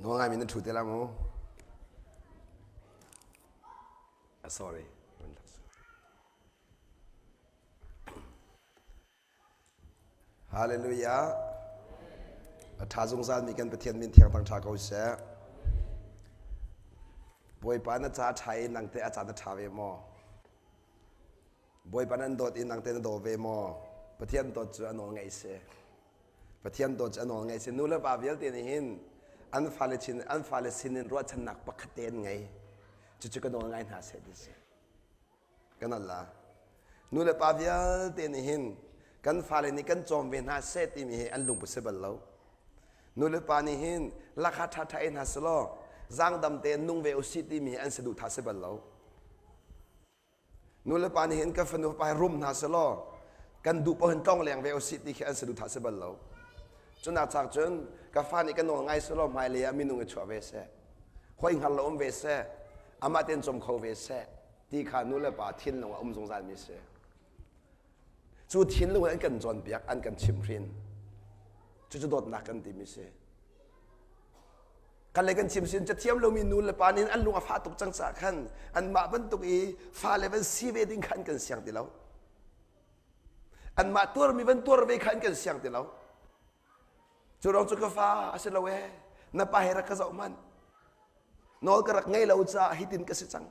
Nawl ngaimi nan ṭhu te la mu. Ah, sorry. Hallelujah. A ṭha zungzal mi kan Pathian min thiang tang ṭha ko seh. Bawipa na ca ṭha i nang te a ca na ṭha ve maw? Bawipa nan dawt i nang te na daw ve maw? Pathian dawt cu a nawl ngaih si. Pathian dawt cu a nawl ngaih si. Nu le pa vialte nih hin an fale chin an fale sinin ruahchannak pakhat te an ngei. Cucu ka nawl ngai hna seh ti si. Kan al la. Nu le pa vialte nih hin kan fale nih kan cawm ve hna seh timi hi an lungput si bal lo. Nu le pa nih hin lakha ṭhaṭha ei hna selaw zaangdam tein nung ve usih timi hi an saduhthah si bal lo. Nu le pa nih hin ka fanu pa hi rum hna selaw kan duh paoh hin tlong leng ve usih ti khi an saduhthah si bal lo. Cunak chak cun ka fa nih ka nawl ngai selaw hmailei ah minung i chuah ve seh. Hoi hngal lo um ve seh. Amah tein cawm kho ve seh ti kha nu le pa thinlung ah um zungzal mi si. Cu thinlung in an kan cawnpiak, an kan chimhhrin. Cucu dawtnak kan timi si. Kan le kan chim sin cathiam lomi nu le pa nih an lung a fah tuk cang caah khan anmah bantuk i fale van si ve ding kha an kan siang ti lo. Anmah tuarmi van tuar ve kha an kan siang ti lo. Cu ruang cu ka fa a si lo ee, na pa he rak ka zoh hmanh. Nawl ka rak ngei lo caah hitin ka si cang.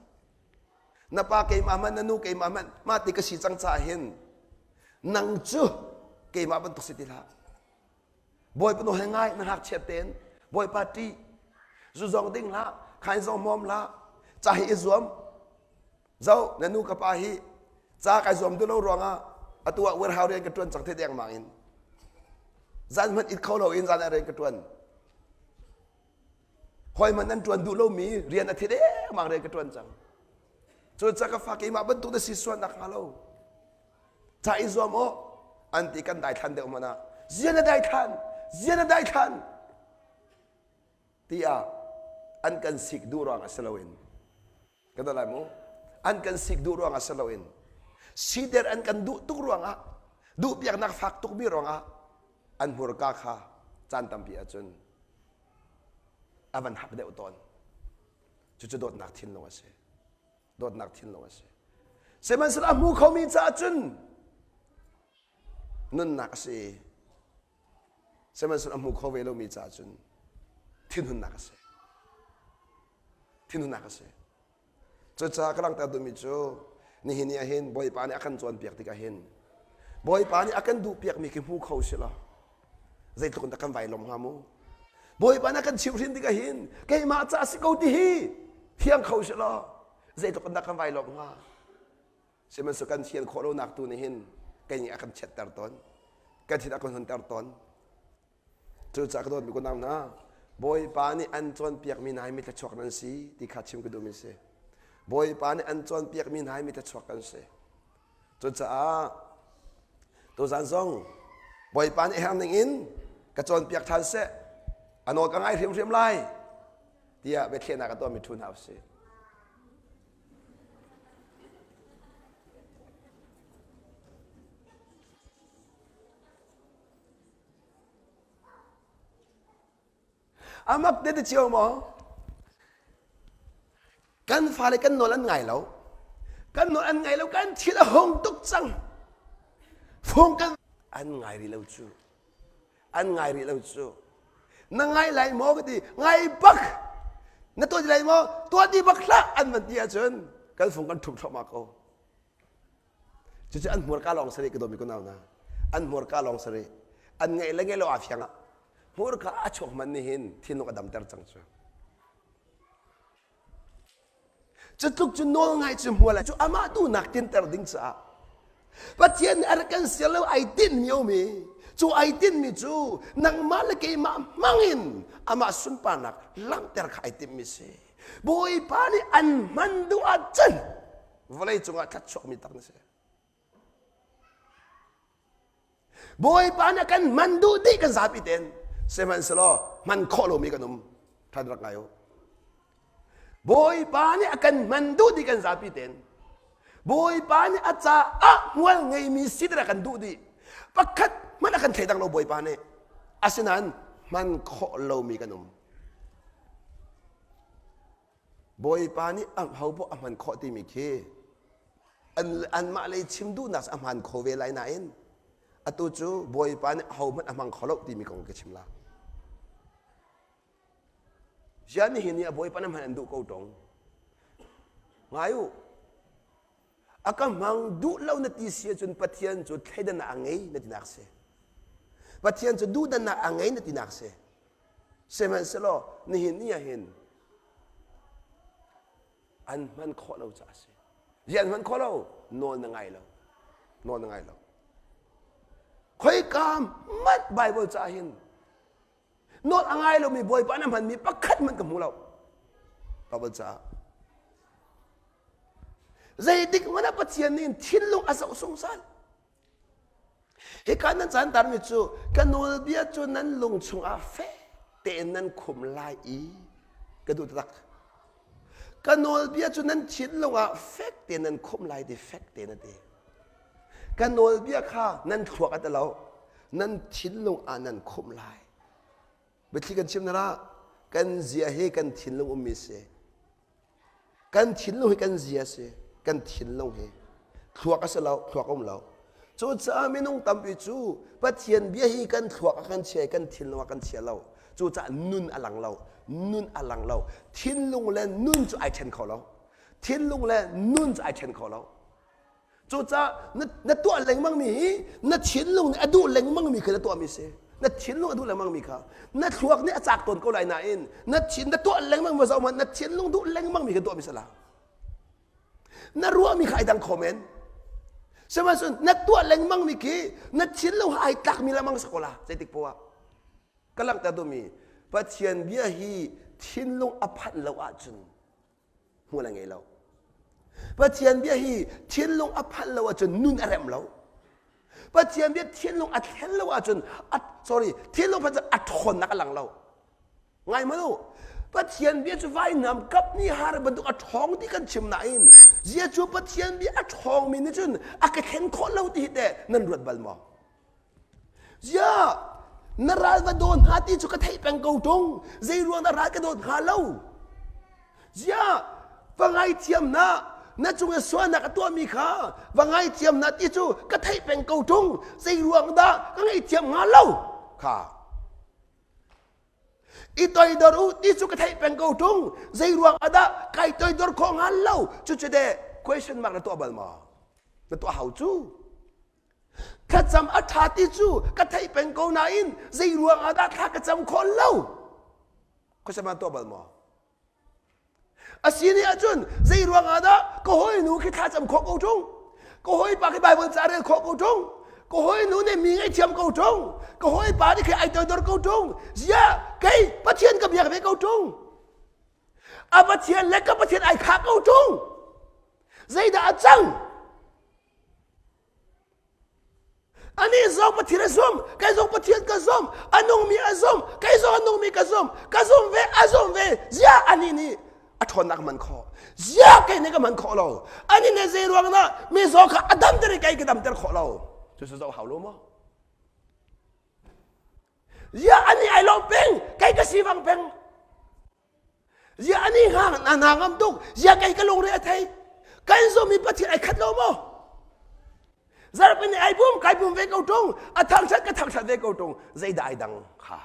Na pa keimah hmanh, na nu keimah hmanh, mah ti ka si cang caah hin nang cu keimah bantuk si ti hlah. Bawipa nawl he ngai na ngakchiat tein Bawipa ṭih zu zong ding hlah khain zong hmawm hlah ca hi i zuam zo na nu ka pa hi ca kai zuam duh lo ruangah atu ah warehouse rian ka ṭuan cang the dengmang in zan hmanh it kho lo in zan ah rian ka ṭuan hawi hmanh nan ṭuan duh lomi rian a the dengmang rian ka ṭuan cang cu ca ka fa keimah bantuk na si sual nak hnga lo Ca i zuam u an ti kan daithlan deuh hmanh ah zian a daithlan zian a daithlan tiah an kan sik duh ruang ah si loin kan lai mu an kan sik duh ruang ah si loin sider an kan duh tuk ruangah duh piaknak fak tuk mi ruangah an hmurka kha caan tampi ahcun a van hak deuh tawn cucu dawtnak thinlung a si dawtnak thinlung a si sihmanhsehlaw a hmu khomi caah cun nunnak a si sihmanhsehlaw a hmu kho ve lomi caah cun thinhunnak a si thinhunnak a si cucaah ka langhter duhmi cu nihin ni ah hin Bawipa nih a kan cawnpiak tikah hin Bawipa nih a kan duhpiakmi khi hmu kho si law zeitluk in dah kan vai lawm hnga mu Bawipa nih a kan chimhhrin tikah hin keimah ca si ko ti hi thiang kho si law zeitluk in dah kan vai lawm hnga sihmanhsehlaw kan thian khawh lonak tu nih hin kei nih a kan chiatter tawn kan thin a kan hunter tawn cucaah ka dawtmi kunau hna Bawipa nih an cawnpiakmi hna hi mi thluachuak nan si ti kha chim ka duhmi si Bawipa nih an cawnpiakmi hna hi mi thluachuak kan si Cucaah tuzan zong Bawipa nih herh ning in ka cawnpiak ṭhan seh, a nawl ka ngai hrimhrim lai tiah biathlehnak a tuahmi ṭhu hna usih. Amak te ti cio maw? Kan fale kan nawl an ngai lo. Kan nawl an ngai lo kan thil a hung tuk cang. Fung kan an ngai rih lo cu. An ngai rih lo cu. Na ngai lai maw ka ti ngai bak. Na tuah ti lai maw? Tuah ti bak hlah an van ti ahcun kan fung kan ṭhum thluahmah ko. Cucu an hmurka lawng sari ka dawmi kunau hna. An hmurka lawng sari. An ngaih le ngaih lo aa fiang ah hmurka a chuak man nih hin thinlung a damter cang cu. Cu tluk cu nawl ngai cu hmual cu amah duhnak tinter ding caah Pathian nih a rak kan sial lo ai tinhmi a um i cu ai tinhmi cu nangmah le keimah hmangin amah sunparnak langhter kha ai timhmi si. Bawipa nih an hman duh ahcun vawlei cungah thluachuakmi tak na si. Bawipa nih kan hman duh dih kan zapi ten sihmanhsehlaw hman khawh lomi kan um than rak ngai u. Bawipa nih a kan hman duh dih kan zapi ten Bawipa nih a caah hmual ngeimi si a kan duh dih pakhat hmanh a kan thleidang lo Bawipa nih asinain hman khawh lomi kan um. Bawipa nih a ho poh a hman khawh timi khi anmah lei chim duhnak a hmaan kho ve lai nain atu cu Bawipa nih ahohmanh a hmang kho lo timi kong ka chim la. Ziah nihin ni a Bawipa na hman an duh ko ṭung. Ngai u, a ka hmang duh lo na ti si ahcun Pathian cu thleidannak a ngei na tinak si. Pathian cu duhdannak a ngei na tinak si. Sihmanhsehlaw nihin ni ah hin an hman khawh lo caah a si. Ziah an hman khawh lo? Nawl na ngai lo. Nawl na ngai lo. Khoika hmanh Bible caah hin nawl a ngai lomi Bawipa na hmanmi pakhat hmanh ka hmu lo. Bible caah. Zeitik hmanh ah Pathian nih thinlung a zoh sungsal. Hika nan caan tarmi cu ka nawlbia cu nan lung chungah fek tein nan khum lai i ka duh taktak. Ka nawlbia cu nan thinlung ah fek tein nan khum lai ti fek tein a ti. Ka nawlbia kha nan thluak a ti lo, nan thinlung ah nan khumh lai. Biathli kan chim na kan zia hi kan thinlung ummi si. Kan thinlung hi kan zia a si. Kan thinlung hi thluak a si lo, thluak a um lo. Cucaah minung tampi cu Pathian bia hi kan thluak a kan chia i kan thinlung a kan chia lo. Cucaah nun a lang lo. Nun a lang lo. Thinlung le nun cu ai ṭhen kho lo. Thinlung le nun cu ai ṭhen kho lo. Cucaah na, na tuah lengmangmi hi na thinlung nih a duh lengmangmi kha na tuahmi si. Na thinlung a duh lengmangmi kha na thluak nih a caak tawn ko lai nain na thin na tuah lengmang ma zoh hmanh na thinlung duh lengmangmi kha tuahmi si la. Na ruahmi kha ai dang kho men. Sihmanhsehlaw na tuah lengmangmi khi na thinlung ai tlakmi lengmang si ko la zeitik poah ah. Ka langhter duhmi Pathian bia hi thinlung a phanh lo ahcun hmual a ngei lo. Pathian bia hi thinlung a phanh lo ahcun nun a rem lo. Pathian bia thinlung a thlen lo ahcun a, sorry thinlung phanh a ṭhawnnak a lang lo. Ngai hmanh u. Pathian bia cu vainam kap ni har bantuk a ṭhawng ti kan chim nain zia cu Pathian bia a ṭhawngmi nih cun a ka thlen khawh lo ti hi teh nan ruat bal maw? Ziah na ral va daw hna ti cu ka theih peng ko ṭung. Zei ruang dah ral ka dawt hnga lo? Ziah va ngaithiam na na cung i sualnak a tuahmi kha va ngaithiam na ti cu ka theih peng ko ṭung. Zei ruang dah ka ngaihthiam hnga lo? Kha i toidor u ti cu ka theih peng ko ṭung. Zei ruang ah dah kai toidor khawh hnga lo? Cucu deh question mark na tuah bal maw? Na tuah hau cu. Thlacam a ṭha ti cu ka theih peng ko nain zei ruang ah dah thla ka cam khawh lo? Khuasama tuah bal maw? A si nih ahcun zei ruang ah dah ka hawinu khi thla cam khawh ko ṭung? Ka hawipa khi Baibal ca rel khawh ko ṭung? Ka hawinu nih mi ngaihthiam ko ṭung? Ka hawipa nih khi ai toidor ko ṭung? Ziah kei Pathian ka biak ve ko ṭung? A Pathian le ka Pathian ai khah ko ṭung? Zeidah a cang? Anih zong Pathian a zum, kei zong Pathian ka zum, a nungmi a zum, kei zong a nungmi ka zum, ka zum ve, a zum ve. Ziah anih nih a ṭhawnnak man khawh. Ziah kei nih ka man khawh lo. Anih nih zei ruang dah mizaw kha a damter i kei ka damter khawh lo. Cu cu zoh hau lo maw? Ziah anih ai lawm peng, kei ka sivang peng. Ziah ani hnga na hna ngam tuk ziah kei ka lungre a thei kan zummi Pathian ai khat lo maw zarhpi ni ai bum kai bum ve ko tung a thangthat ka thangthat ve ko tung zeidah ai dang kha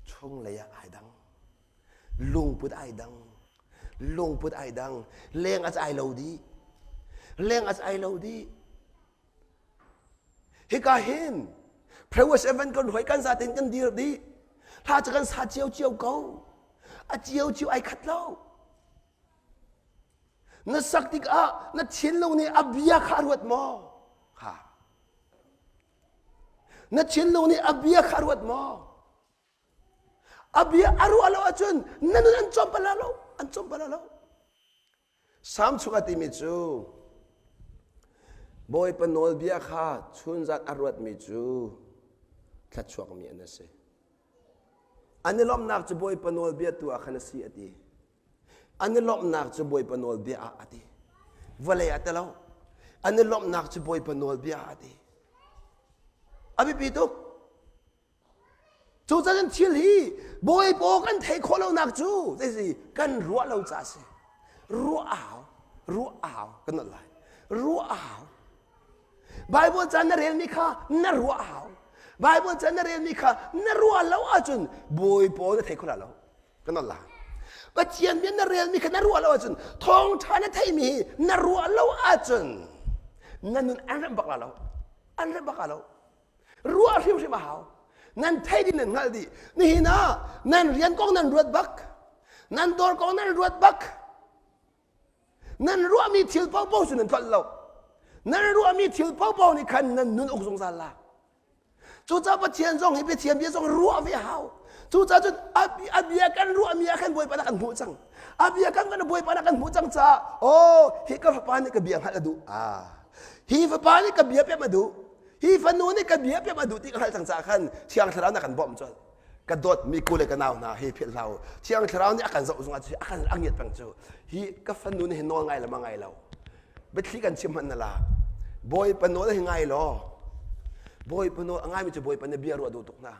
chunglei ah ai dang lungput ai dang lungput ai dang leng as ai lo dih leng as ai lo dih Hika hin Prewes event kan hoi kan zaten kan dir dih. Hla cu kan sa cio cio ko. A cio cio ai khat lo. Na sak tikah na thinlung nih a bia kha a ruat maw? Ha. Na thinlung nih a bia kha a ruat maw? A bia a ruah lo ahcun na nun an cawm bal lo. An cawm bal lo. Salm chung a timi cu Bawipa nawlbia kha chunzat a ruatmi cu thluachuakmi an si. An i lawmhnak cu Bawipa nawlbia tu ah khan a si a ti. An i lawmhnak cu Bawipa nawlbia ah a ti. Vawlei ah ti lo. An i lawmhnak cu Bawipa nawlbia ah a ti. A biapi tuk. Cucaah thil hi bawipaw kan theih khawh lonak cu zeisi kan ruah lo ca a si. Ruah au, ruah au kan nolh lai. Ruah au. Bible ca na relmi kha na ruah hau. Bible ca na relmi kha na ruah lo ahcun bawipaw na thei kho lo. Kan nolh lai. Pathian bia na relmi kha na ruah lo ahcun thawngṭha na theihmi hi na ruah lo ahcun na nun an remh bak la lo. An remh bak lo. Ruah hrimhrim a hau. Nan thei dih nan hngalh dih. Nihin ah nan rian kong nan ruat bak. Nan dawr kong nan ruat bak. Nan ruahmi thil paohpaoh cu nan tlolh lo. Nan ruahmi thil paohpaoh nih khan nan nun uk zungzal la. Cucaah Pathian zong hi Pathian bia zong ruah ve hau. Cucaah cun a bia kan ruahmi ah khan Bawipa kan hmuh cang. A bia kan kan Bawipa kan hmuh cang caah oh hi ka fapa nih ka bia hngalh a duh. Ah hi fapa nih ka bia pem a duh. Hi fanu nih ka bia pem a duh ti ka hngalh cang caah khan Thiang Thlarau na kan bawmh colh. Ka dawtmi ku le ka nau hna hi philh hlah u. Thiang Thlarau nih a kan zoh zungah a kan a ngiat peng cu. Hi ka fanu nih hin nawl ngai le ma ngai lo. Biathli kan chim hmanh na la. Bawipa nawl hi ngai law. Bawipa nawl a ngaimi cu Bawipa nih bia ruah duh tuk hna.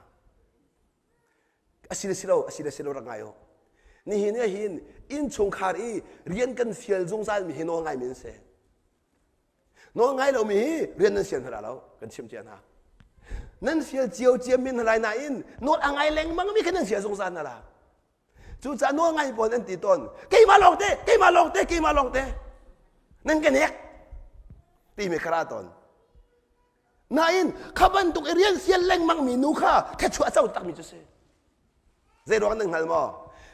Asi le si lo, asi le si lo rak ngai u. Nihin ah hin innchungkhar i rian kan fial zungzalmi hi nawl ngaimi an si. Nawl ngai lomi hi rian nan sial hna lo kan chim cia hna. Nan sial cio cia min hna lai nain nawl a ngai lengmang mi kha nan sial zungzal hna la. Cucaah nawl ngai pawl an ti tawn. Keimah lawng te, keimah lawng te, keimah lawng te. Nan ka nek timi kha ra tawn. Nain kha bantuk i rian sial lengmang mi nu kha thluachuah co takmi cu si. Zei ruang nan hngal maw?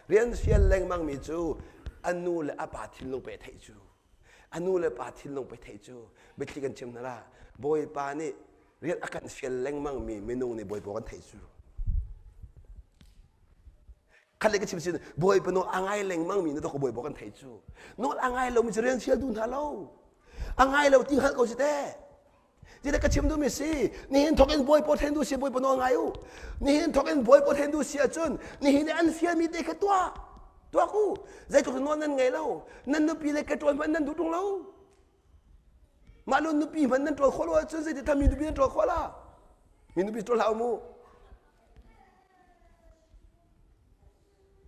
Rian sial lengmang mi cu a nu le a pa thinlung pe theih cu. A nu le pa thinlung pe theih cu biathli kan chim hna la. Bawipa nih rian a kan fial lengmang mi minung nih Bawipa kan theih cu. Khat le ka chim sin Bawipa nawl a ngai lengmang mi na dok Bawipa kan theih cu. Nawl a ngai lomi cu rian fial duh hna lo. A ngai lo ti hngalh ko si teh. Ti ka chim duhmi si nihin thawk in bawipa then duh si bawipa nawl ngai u nihin thawk in bawipa then duh si ahcun nihin i an fialmi te kha tuah tuak u zeitluk nawl nan ngei lo nan nupi le ka ṭuan hmanh nan duh ṭung lo mah lu nupi hmanh nan ṭuan khawh lo ahcun zeiti tha mi nupi nan ṭuan khawh la mi nupi ṭuan hlah u mu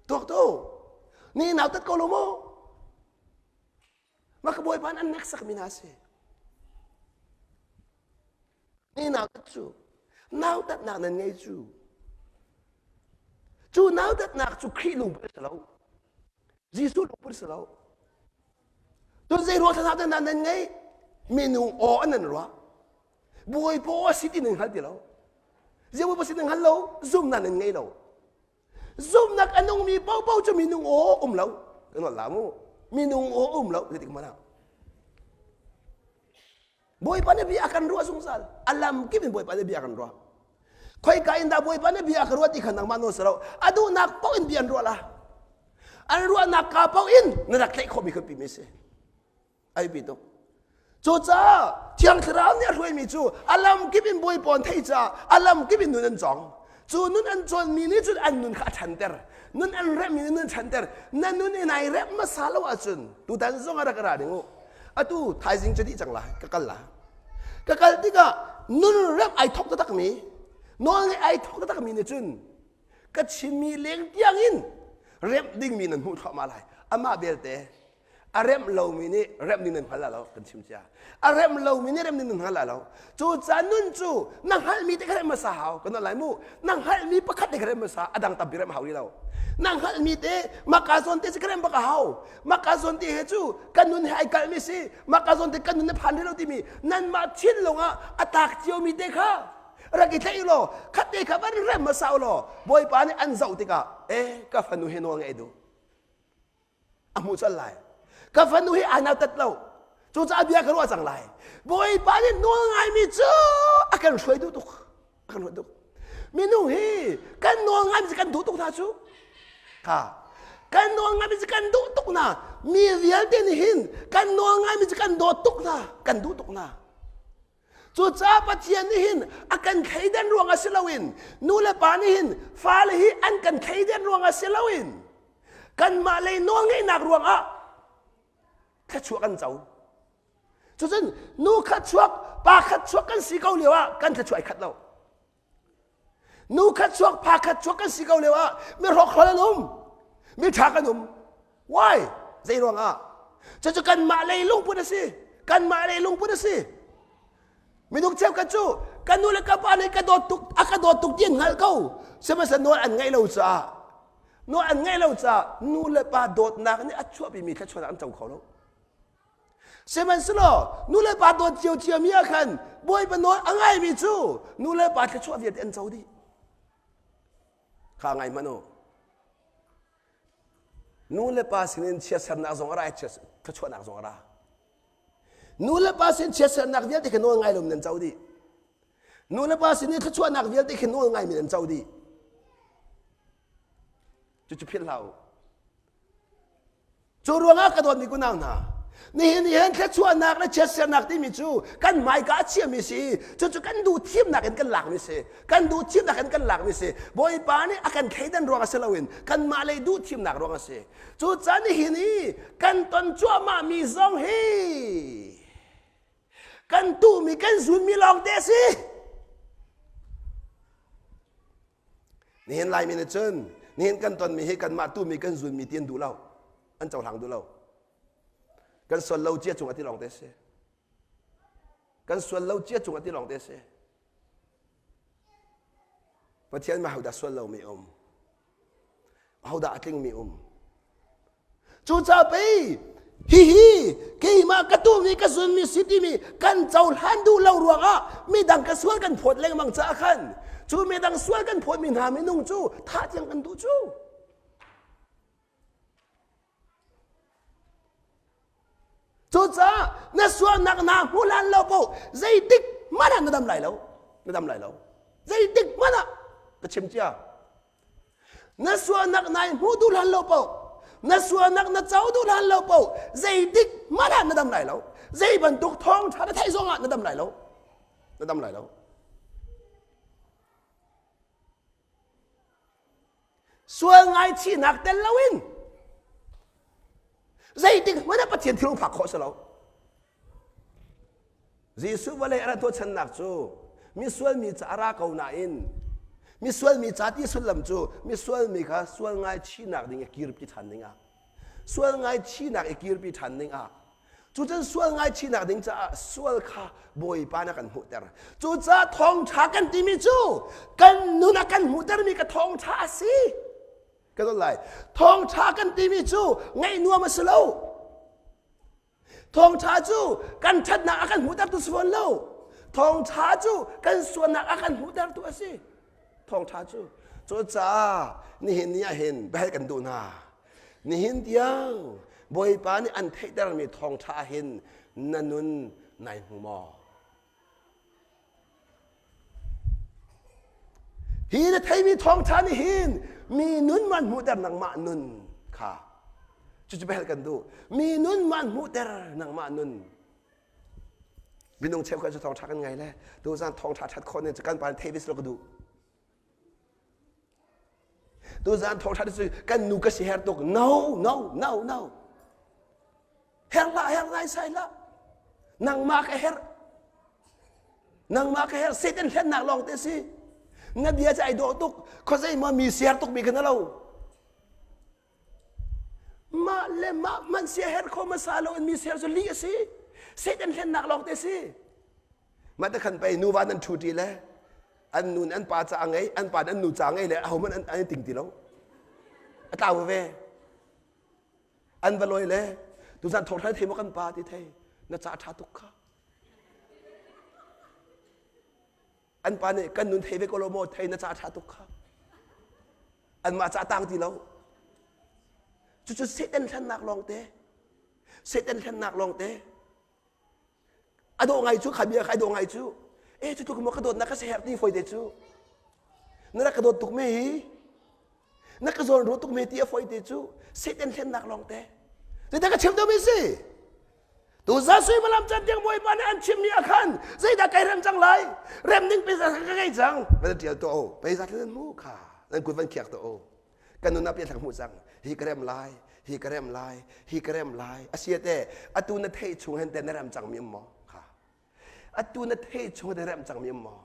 tuak tu ni nau tat ko lo mu Mah ka bawipa an hneksakmi hna a si. Ni nautat cu nautatnak nan ngei cu. Cu nautatnak cu Khrih lungput a si lo. Jesuh lungput a si lo. Cun zei ruang thla nan nan ngei? Minung aw an nan ruah. Bawipa aw a si ti nan hngal ti lo. Zei bawipa si nan hngal lo, zumnak nan ngei lo. Zumhnak a nungmi paohpaoh cu minung aw um lo. Kan holh la mu. Minung aw um lo zeitik hmanh ah. Bawipa nih bia a kan ruah zungzal. A lam kip in Bawipa nih bia a kan ruah. Khoika in dah Bawipa nih bia a ka ruah ti kha nangmah nawl si lo. A duhnak paoh in bia an ruah la. An ruahnak ka paoh in na rak tlaih khawhmi kha pimi si. Ai pi tuk. Cucaah Thiang Thlarau nih a hruaimi cu a lam kip in Bawipa an theih caah a lam kip in nun an cawng. Cu nun an cawnmi nih cun an nun kha a ṭhanter. Nun an remhmi nih nun an ṭhanter. Na nun in ai remh hmasa lo ahcun tutan zong ah rak ra ding u. Atu thaizing cu dih cang lai, ka kal la. Ka kal tikah nun remh ai thok taktakmi, nawl ngeih ai thok taktakmi nih cun ka chimmi leng tiang in remh dingmi nan hmuh thluahmah lai. Amah belte a remh lomi nih remh ding nan hngal la lo kan chim cia a remh lomi nih remh ding nan hngal la lo cu ca nun cu na hngalhmi te kha remh hmasa hau kan lai mu na hngalhmi pakhat te kha remh hmasa a dang tampi remh hau rih lo na hngalhmi te maka zawn te cu ka remh bak a hau maka zawn te he cu kan nun he ai kalhmi si maka zawn te kan nun ne phan rih lo timi nanmah thinlung ah a tak ciomi te kha rak i tlaih law khat te kha van rem hmasa law bawipa nih an zoh tikah eh ka fanu he nawl ngeih duh a hmuh colh lai ka fanu hi ai nautat lo cucaah bia ka ruah cang lai bawipa nih nawl ngaimi cu a kan hruai duh tuk a kan hruai tuk minung hi kan nawl ngaimi cu kan duh tuk hna cu kha kan nawl ngaimi cu kan duh tuk hna mi vialte nih hin kan nawl ngaimi cu kan dawt tuk hna kan duh tuk hna Cucaah Pathian nih hin a kan thleidan ruangah si loin nu le pa nih hin fale hi an kan thleidan ruangah si loin kanmah lei nawlngeihnak ruangah thluachuah kan co. Cucun nu khat chuak pa khat chuak kan si ko lio ah kan thluachuah ai khat lo. Nu khat chuak pa khat chuak kan si ko lio ah mi hrawkhrol an um. Mi ṭha kan um. Why? Zei ruang ah? Cucu kanmah lei lungput a si. Kanmah lei lungput a si. Minung cheukhat cu ka nu le ka pa nih ka dawt tuk a ka dawt tuk ti an hngalh ko. Sihmanhsehlaw nawl an ngaih lo caah nawl an ngaih lo caah nu le pa dawtnak nih a chuahpimi thluachuahnak an co kho lo. Sihmanhsehlaw nu le pa dawt cio ciomi ah khan Bawipa nawl a ngaimi cu nu le pa thluachuah vialte an co dih. Kha ngai hmanh u. Nu le pa sinin chiatsernak zong a ra i thluachuahnak zong a ra. Nu le pa sin chiatsernak vialte khi nawl ngai loin nan co dih. Nu le pa sin i thluachuahnak vialte khi nawl ngaimi nan co dih. Cucu philh hlah u. Cu ruangah ka dawtmi kunau hna, nihin ni hin thluachuahnak le chiatsernak timi cu kan hmaika a chiami si cucu kan duh thimnak in kan lakmi si kan duh thimnak in kan lakmi si Bawipa nih a kan thleidan ruang a si loin kanmah lei duh thimnak ruang a si cucaah nihin i kan ton cuahmahmi zong hi kan tuhmi kan zunmi lawngte a si Nihin Laimi nih cun nihin kan tonmi hi kanmah tumi kan zunmi ti an duh lo. An cohlang duh lo. Kan sual lo cia cung a ti lawng te si. Kan sual lo cia cung a ti lawng te si. Pathian ma hodah sual lomi um? Ahodah a tlingmi um? Cucaah pei hihi keimah ka tuhmi ka zunmi si timi kan cohlan duh lo ruangah midang ka sual kan phawt lengmang caah khan cu midang sual kan phawtmi hna minung cu thah tiang kan duh cu. Cucaah na sualnak naa hmu hlan lo paoh zeitik hmanh ah na dam lai lo. Na dam lai lo. Zeitik hmanh ah ka chim cia. Na sualnak nai hmu duh hlan lo paoh na sualnak na co duh hlan lo paoh zeitik hmanh ah na dam lai lo. Zei bantuk thawngṭha na theih zongah na dam lai lo. Na dam lai lo. Sual ngaichihnak tel loin zeitik hmanh ah Pathian thilung phak khawh si lo. Jesuh vawlei a rat hnawhchannak cu misual mi ca a ra ko nain misual mi ca ti sullam cu misual mi kha sual ngaichihnak ding i kirpi ṭhan ding ah sual ngaichihnak i kirpi ṭhan ding ah Cucun sual ngaichihnak ding caah sual kha Bawipa na kan hmuhter. Cucaah thawngṭha kan timi cu kan nun a kan hmuhtermi ka thawngṭha a si. Ka don lai. Thawngṭha kan timi cu ngaih nuam a si lo. Thawngṭha cu kan ṭhatnak a kan hmuhtertu si fawn lo. Thawngṭha cu kan sualnak a kan hmuhtertu a si. Thawngṭha cu. Cucaah nihin ni ah hin biahal kan duh hna. Nihin tiang Bawipa nih an theihtermi thawngṭha hin na nun nai hmu maw? Hi na theimi thawngṭha nih hin mi nun man hmuhter nangmah nun kha cucu biahal kan duh. Mi nun man hmuhter nangmah nun. Minung cheukhat cu thawngṭha kan ngai le tuzan thawngṭha ṭhat khawh ning cu kan pa nih theih ve selaw ka duh. Tuzaan thawngṭha cu kan nu ka si her tuk. No, no, no, no. Her hlah, her ngai sai hlah. Nangmah ka herh. Nangmah ka herh. Satan hlennak lawng te si. Na bia cu ai dawh tuk. Khuazei maw mi siar tuk mi kha na lo. Mah le mah hmanh sia her kho hmasa lo in mi ser cu lih a si. Satan hlennak lawng te si. Mah te khan pei nuva nan ṭhu ṭi le an nu nih an pa ca a ngei an pa nih an nu ca a ngei le ahohmanh an, an i ting ti lo. A tlau ve. An va lawi le tuzan thawhhran thei maw kan pa ti thei na ca ṭha tuk kha. An pa nih kan nun thei ve ko lo maw thei na ca ṭha tuk kha. Anmah ca tang ti lo. Cucu Satan hlennak lawngte. Satan hlennak lawngte. A dawh ngai cu kha bia kha ai dawh ngai cu. E cu tluk maw ka dawtnak ka herh ti foi te cu. Na rak ka dawt tuk me hi. Na ka zawn ruah tuk me ti a foi te cu. Satan hlennak lawng te. Zeidah ka chim deuhmi si? Tuzan suimilam can tiang Bawipa nih an chimmi ah khan zeidah kai rem cang lai? Rem ding peiza ka ngei cang. Van ṭial tuah u. Peiza nan mu kha. Nan kut van khiak tuah u. Kan nun ah piathlang hmuh cang. Hi ka rem lai, hi ka rem lai, hi ka rem lai. A te, atu na theih chung hen te na rem cangmi um maw? Kha. Atu na theih chung te rem cangmi um maw?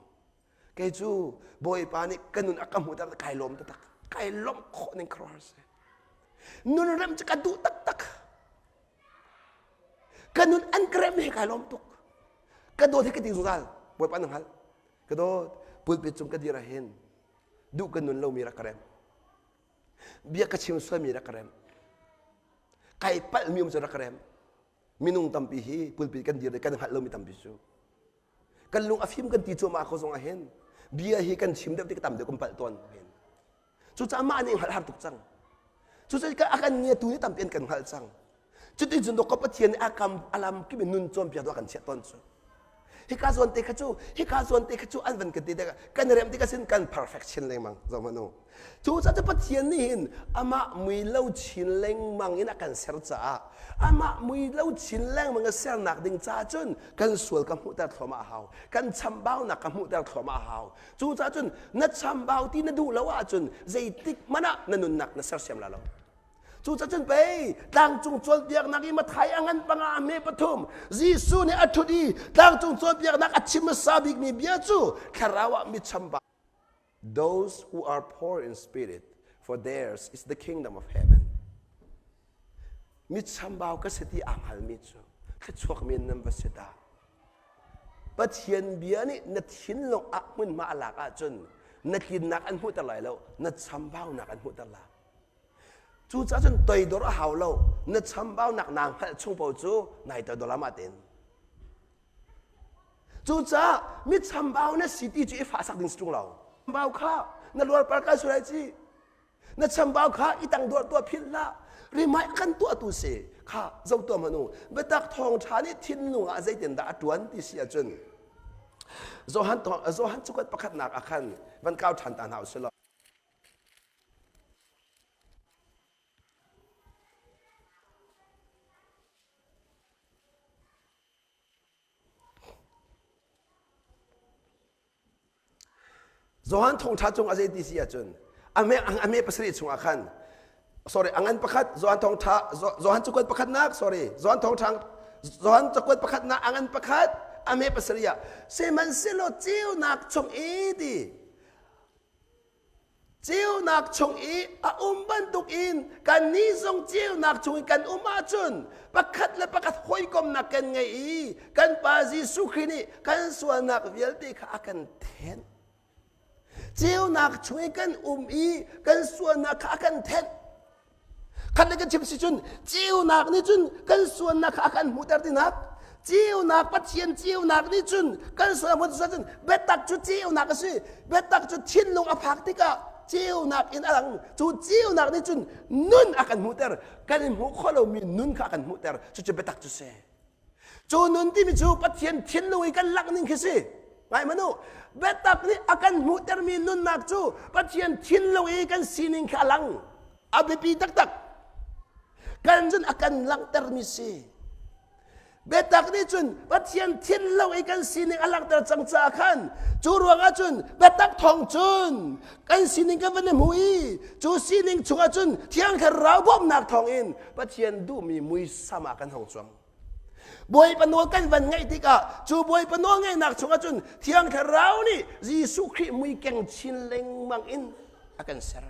Kei cu Bawipa nih ka nun a ka hmuh tak kai lawm taktak. Kai lawmh khawh ning khuaruahhar si. Nun rem cu ka duh taktak. Ka nun an ka rem he kai lawm tuk. Ka dawt hi ka ti zungzal. Bawipa na hngalh. Ka dawt pulpit cung ka dir ah hin duh ka nun lomi rak ka rem. Bia ka chim sualmi rak ka rem. Kai palhmi um cu rak ka rem. Minung tampi hi pulpit kan dir i kan hngalh lomi tampi cu kan lung a fim kan ti cuahmah ko zong ah hin bia hi kan chim deuh tik tam deuh kan palh tawn hin. Cucaah mah nih hngalh har tuk cang. Cucaah a kan ngiatu nih tampi an kan hngalh cang. Cuti cun dawk Pathian nih a kam a lam kip in nun cawnpiak tu a kan chiah tawn cu. Hika zawn te kha cu hika zawn te kha cu an van kan ti tikah kan rem tik asin kan perfect chin lengmang zoh hmanh u. Cu caah Pathian nih hin amah mui lo chin lengmang in a kan ser caah amah mui lo chin lengmang a sernak ding caah cun kan sual ka hmuhter thluahmah a hau. Kan chambaunak ka hmuhter thluahmah a hau. Cu caah cun na chambau ti na duh lo ahcun zeitik hmanh ah na nunnak na sersiam la lo. Cucaah cun pei tlangcung cawnpiaknak i Mathai a ngan panga a hme pathum Jesuh nih a ṭhut i tlangcung cawnpiaknak a chim hmasa bikmi bia cu thlarau ah mi chambau Those who are poor in spirit, for theirs is the kingdom of heaven. Mi chambau ka si ti aa hngalmi cu thluachuak men nan va si dah. Pathian bia nih na thinlung ah hmunhma a lak ahcun na tlinnak an hmuhter lai lo, na chambaunak an hmuhter lai. Cucaah cun toidor a hau lo. Na chambaunak naa hngalh chung paoh cu nai toidor amah tein. Cucaah mi chambau na si ti cu i fahsak ding si ṭung lo. Chambau kha na luarpar kai sual ai ci. Na chambau kha i tang duar tuah philh hlah. Rimai a kan tuahtu si kha zoh tuah hmanh u. Biatak thawngṭha nih thinlung ah zeitindah a ṭuan ti si ahcun Johan Johan cakuat pakhatnak ah khan van kau ṭhan ta hna u sih law. Johan thawngṭha cung a zei ti si ahcun a me a me pasarih chungah khan sorry a ngan pakhat Johan thawngṭha Johan cakuat pakhatnak sorry Johan thawngṭha Johan cakuat pakhatnak a ngan pakhat a me pasarih ah sihmanhsehlaw ceunak chung i ti Ceunak chung i a um bantukin kannih zong ceunak chung i kan um ahcun pakhat le pakhat hawikomnak kan ngei i kan Pa Jesuh Khrih nih kan sualnak vialte kha a kan thenh. Ceunak chung i kan um i kan sualnak kha a kan thenh. Khat le kan chim si cun ceunak nih cun kan sualnak kha a kan hmuhter tinak ceunak Pathian ceunak nih cun kan sual hmuh cun biatak cu ceunak a si biatak cu thinlung a phak tikah ceunak in a lang cu ceunak nih cun nun a kan hmuhter kan i hmuh khawh lomi nun kha a kan hmuhter cucu biatak cu si Cu nun timi cu Pathian thinlung i kan langh ning khi si. Ngai hmanh u. Biatak nih a kan hmuhtermi nunnak cu Pathian thinlung i kan sining kha a lang. A biapi taktak. Kan cun a kan langhtermi si. Biatak nih cun Pathian thinlung i kan sining a langhter cang caah khan cu ruangah cun biatak thawng cun kan sining kan van i hmu i cu sining chungah cun Thiang Thlarau bawmhnak thawngin Pathian duhmi muisam ah kan hong cuang. Bawipa nawl kan van ngaih tikah cu Bawipa nawl ngaihnak chungah cun Thiang Thlarau nih Jesuh Khrih mui keng chin lengmang in a kan ser.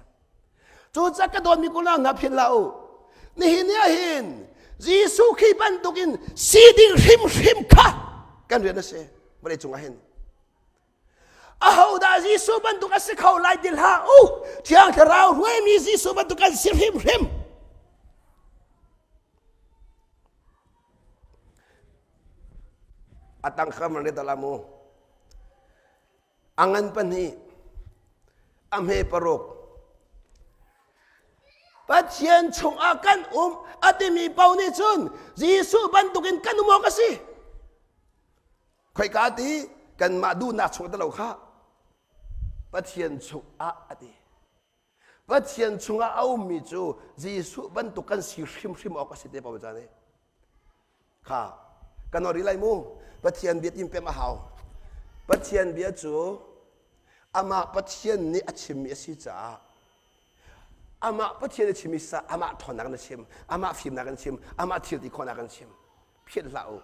Cucaah ka dawtmi unau hna philh hlah u. Nihin ni ah hin Jesuh Khrih bantukin si ding hrimhrim kha kan rian a si vawlei cungah hin. Ahodah Jesuh bantuk a si kho lai ti hlah u. Thiang Thlarau hruaimi Jesuh bantuk an si hrimhrim. A tang kham ran ta mu. A ngan pahnih, a hme paruk. Pathian chungah kan um a timi paoh nih cun Jesuh bantukin kan um awk a si. Khoika ti kanmah duhnak chung lo kha Pathian chungah a ti. Pathian chungah a ummi cu Jesuh bantuk kan si hrimhrim awk a si te Paul ca nih. Kha kan ori lai mu. Pathian bia tim pem a hau. Pathian bia cu amah Pathian nih a chimmi a si caah amah Pathian a chimmi sa amah ṭhawnnak in a chim, amah fimnak in a chim, amah thil ti khawhnak in a chim. Phiat hlah u.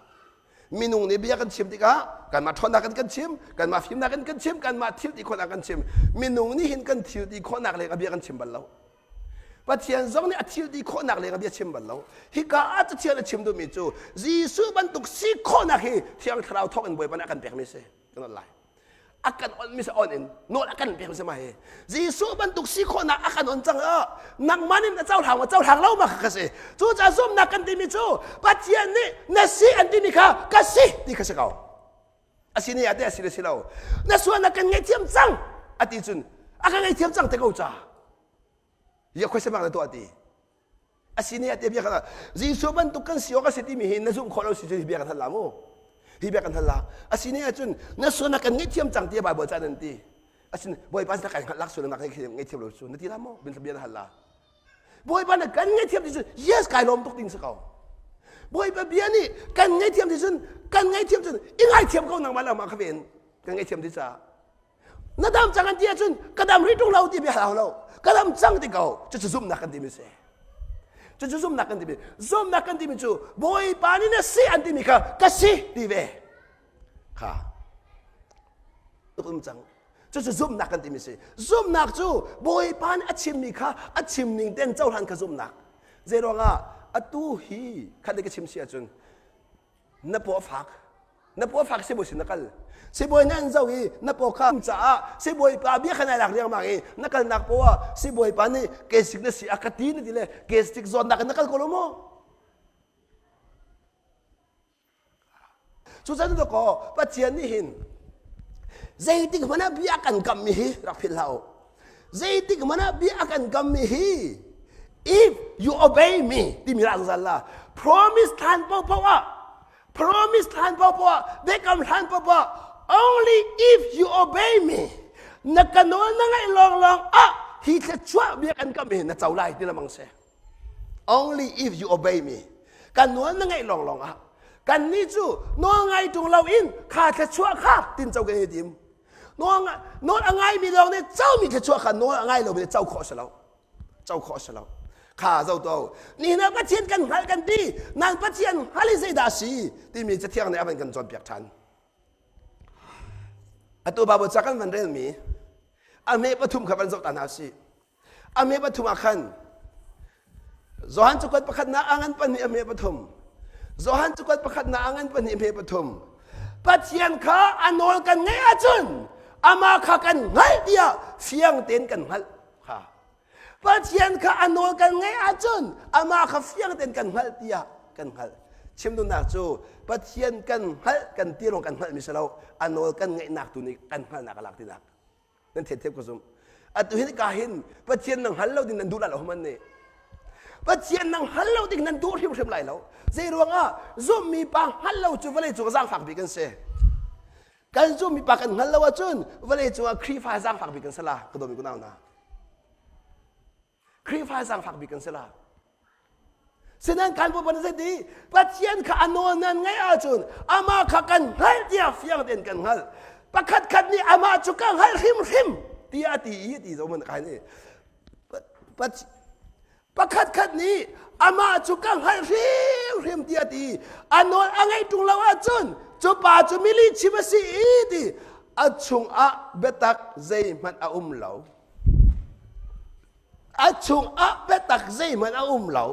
Minung nih bia kan chim tikah kanmah ṭhawnnak in kan chim, kanmah fimnak in kan chim, kanmah thil ti khawhnak kan chim. Minung nih hin kan thil ti khawhnak leng a bia kan chim bal lo. Pathian zong nih a thil ti khawhnak leng a bia chim bal lo. Hika ah Cathiang a chim duhmi cu Jesuh bantuk si khawhnak hi Thiang Thlarau thawk in Bawipa nih a kan pekmi a si. Kan on lai. A kan onmi si on in nawl a kan pekmi si ma hi. Jesuh bantuk si khawhnak a kan on cang ah nangmah nih na cohlang ma cohlang lo ma kha ka si. Cucaah zumhnak kan timi cu Pathian nih na si an timi kha ka si ti kha si ko. A si ni ah teh a si le si lo. Na sualnak kan ngaihthiam cang a ti cun a ka ngaihthiam cang te ko ca. Ya khoi mak na tuah ti. A si ni ah te bia kan Jesuh bantuk kan si awk a si timi hi na zumh khawh lo si cun hi bia kan hal la mu. Hi bia kan hal la. A si ni ahcun na sualnak kan ngaihthiam cang tiah Bible ca nan ti. Asin Bawipa sin kan hngalh lak sual nak ngaihthiam lo cu na ti la maw? Bin bia na hal la. Bawipa na kan ngaihthiam ti cun yes kai lawm tuk ding si ko. Bawipa bia nih kan ngaihthiam ti cun kan ngaihthiam cun i ngaithiam ko nangmah le mah kha ven kan ngaihthiam ti caah na dam cang an ti ahcun ka dam rih ṭung lo ti bia hau lo ka dam cang ti ko cucu zumhnak kan timi si cucu zumhnak kan timi zumhnak kan timi cu Bawipa nih na si an timi kha ka si ti ve kha um cang cucu zumhnak kan timi si zumhnak cu Bawipa nih a chimmi kha a chim ning ten cohlan kha zumhnak zei ruangah atu hi khat ka chim si ahcun na paw a fak na paw a fak sibawi sin na kal sibawi nih an zoh i na paw kha caah sibawi pa bia kha nai lak riangmang i na kalnak paw ah sibawi pa nih kesik na si a ka ti na ti le kesik zawnnak in na kal ko lo maw cucan to ko Pathian nih hin zeitik hmanh ah bia kan kammi hi rak philh hlah u zeitik hmanh ah bia kan kammi hi if you obey me timi rak zungzal la promise hlan paohpaoh ah promise hlan paohpaoh ah biakam hlan paohpaoh ah only if you obey me na ka nawl na ngaih lawnglawng ah hi thluachuah bia kan kam hi na co lai ti lamang si only if you obey me kan nawl na ngaih lawnglawng ah kan nih cu nawl ngai ṭung lo in kha thluachuah kha tin co kan i tim nawl a ngaimi lawng nih comi thluachuah kha nawl a ngai lomi nih co khawh a si lo co khawh a si lo kha zo to nihin ah Pathian kan hngalh kan ti nan Pathian hngal i zeidah a si timi cathiang nih a van kan cawnpiak ṭhan atu Bible ca kan van relmi a hme pathum kha van zoh ta hna usih a hme pathum ah khan Johan cakuat pakhatnak a ngan pahnih a hme pathum Johan cakuat pakhatnak a ngan pahnih a hme pathum Pathian kha a nawl kan ngeih ahcun amah kha kan hngalh tiah fiang tein kan hngalh kha Pathian kha a nawl kan ngeih ahcun amah kha fiang tein kan hngalh tiah kan hngalh. Chim duhnak cu Pathian kan hngalh kan ti lawng kan hngalhmi si lo a nawl kan ngeihnak tu nih kan hngalhnak a lak tinak. Nan theih thiam ka zumh. Atu hin ka hin Pathian nang hngal lo ding nan duh lai lo man nih. Pathian nang hngal lo ding nan duh hrimhrim lai lo. Zei ruangah zumhmi pa hngal lo cu vawlei cung zaangfak bik kan si. Kan zumhmi pa kan hngal lo ahcun vawlei cungah Khrihfa zaangfak bik kan si la ka dawmi kunau hna. Khrihfa zaangfak bik kan si la. Sinan kan Bawipa nih zeiti Pathian kha a nawl nan ngaih ahcun amah kha kan hngalh tiah fiang tein kan hngalh. Pakhat khat nih amah cu ka hngalh hrimhrim tiah a ti i ti zo man kai nih Pakhat khat nih amah cu ka hngalh hrimhrim tiah a ti. A nawl a ngeih ṭung lo ahcun cu pa cu mi lihchim a si i ti a chungah biatak zeihmanh a um lo. A chungah biatak zeihmanh a um lo.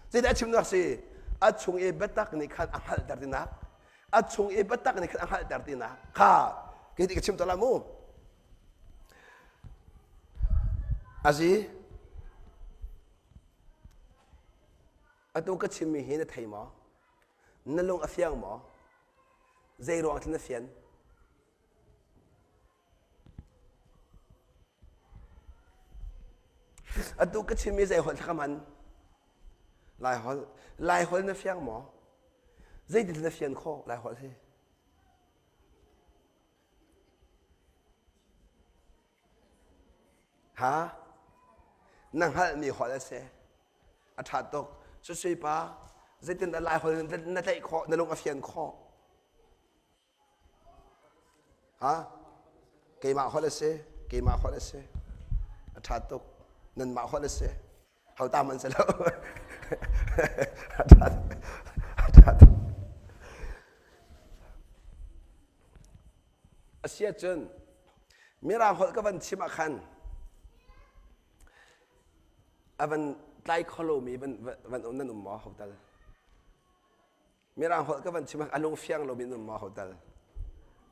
Zeidah a chimnak si? A chung i biatak nih khan a hngalhter tinak. A chung i biatak nih khan a hngalhter tinak. Kha kei ti ka chim tawn la mu. Azi, atu ka chimmi hi na thei maw? Na lung a fiang maw? Zei ruang na fian? Atu ka chimmi zei holh ka man? Lai holh. Lai holh na fiang maw? Zeitin na fian khawh Lai holh hi? Ha? Na hngalhmi holh a si. A ṭha tuk. Susui pa, zeitindah Lai holh na tlaih khawh, na lung a fian khawh? Ha? Keimah holh a si. Keimah holh a si. A ṭha tuk. Nanmah holh a si. Ho tam an si lo. A ṭha tuk. A ṭha tuk. Asiahcun Mirang holh ka van chim ah khan a van tlai kho lomi van, van nan um maw hotel? Mirang holh ka van chim ah a lung fiang lomi nan um maw hotel?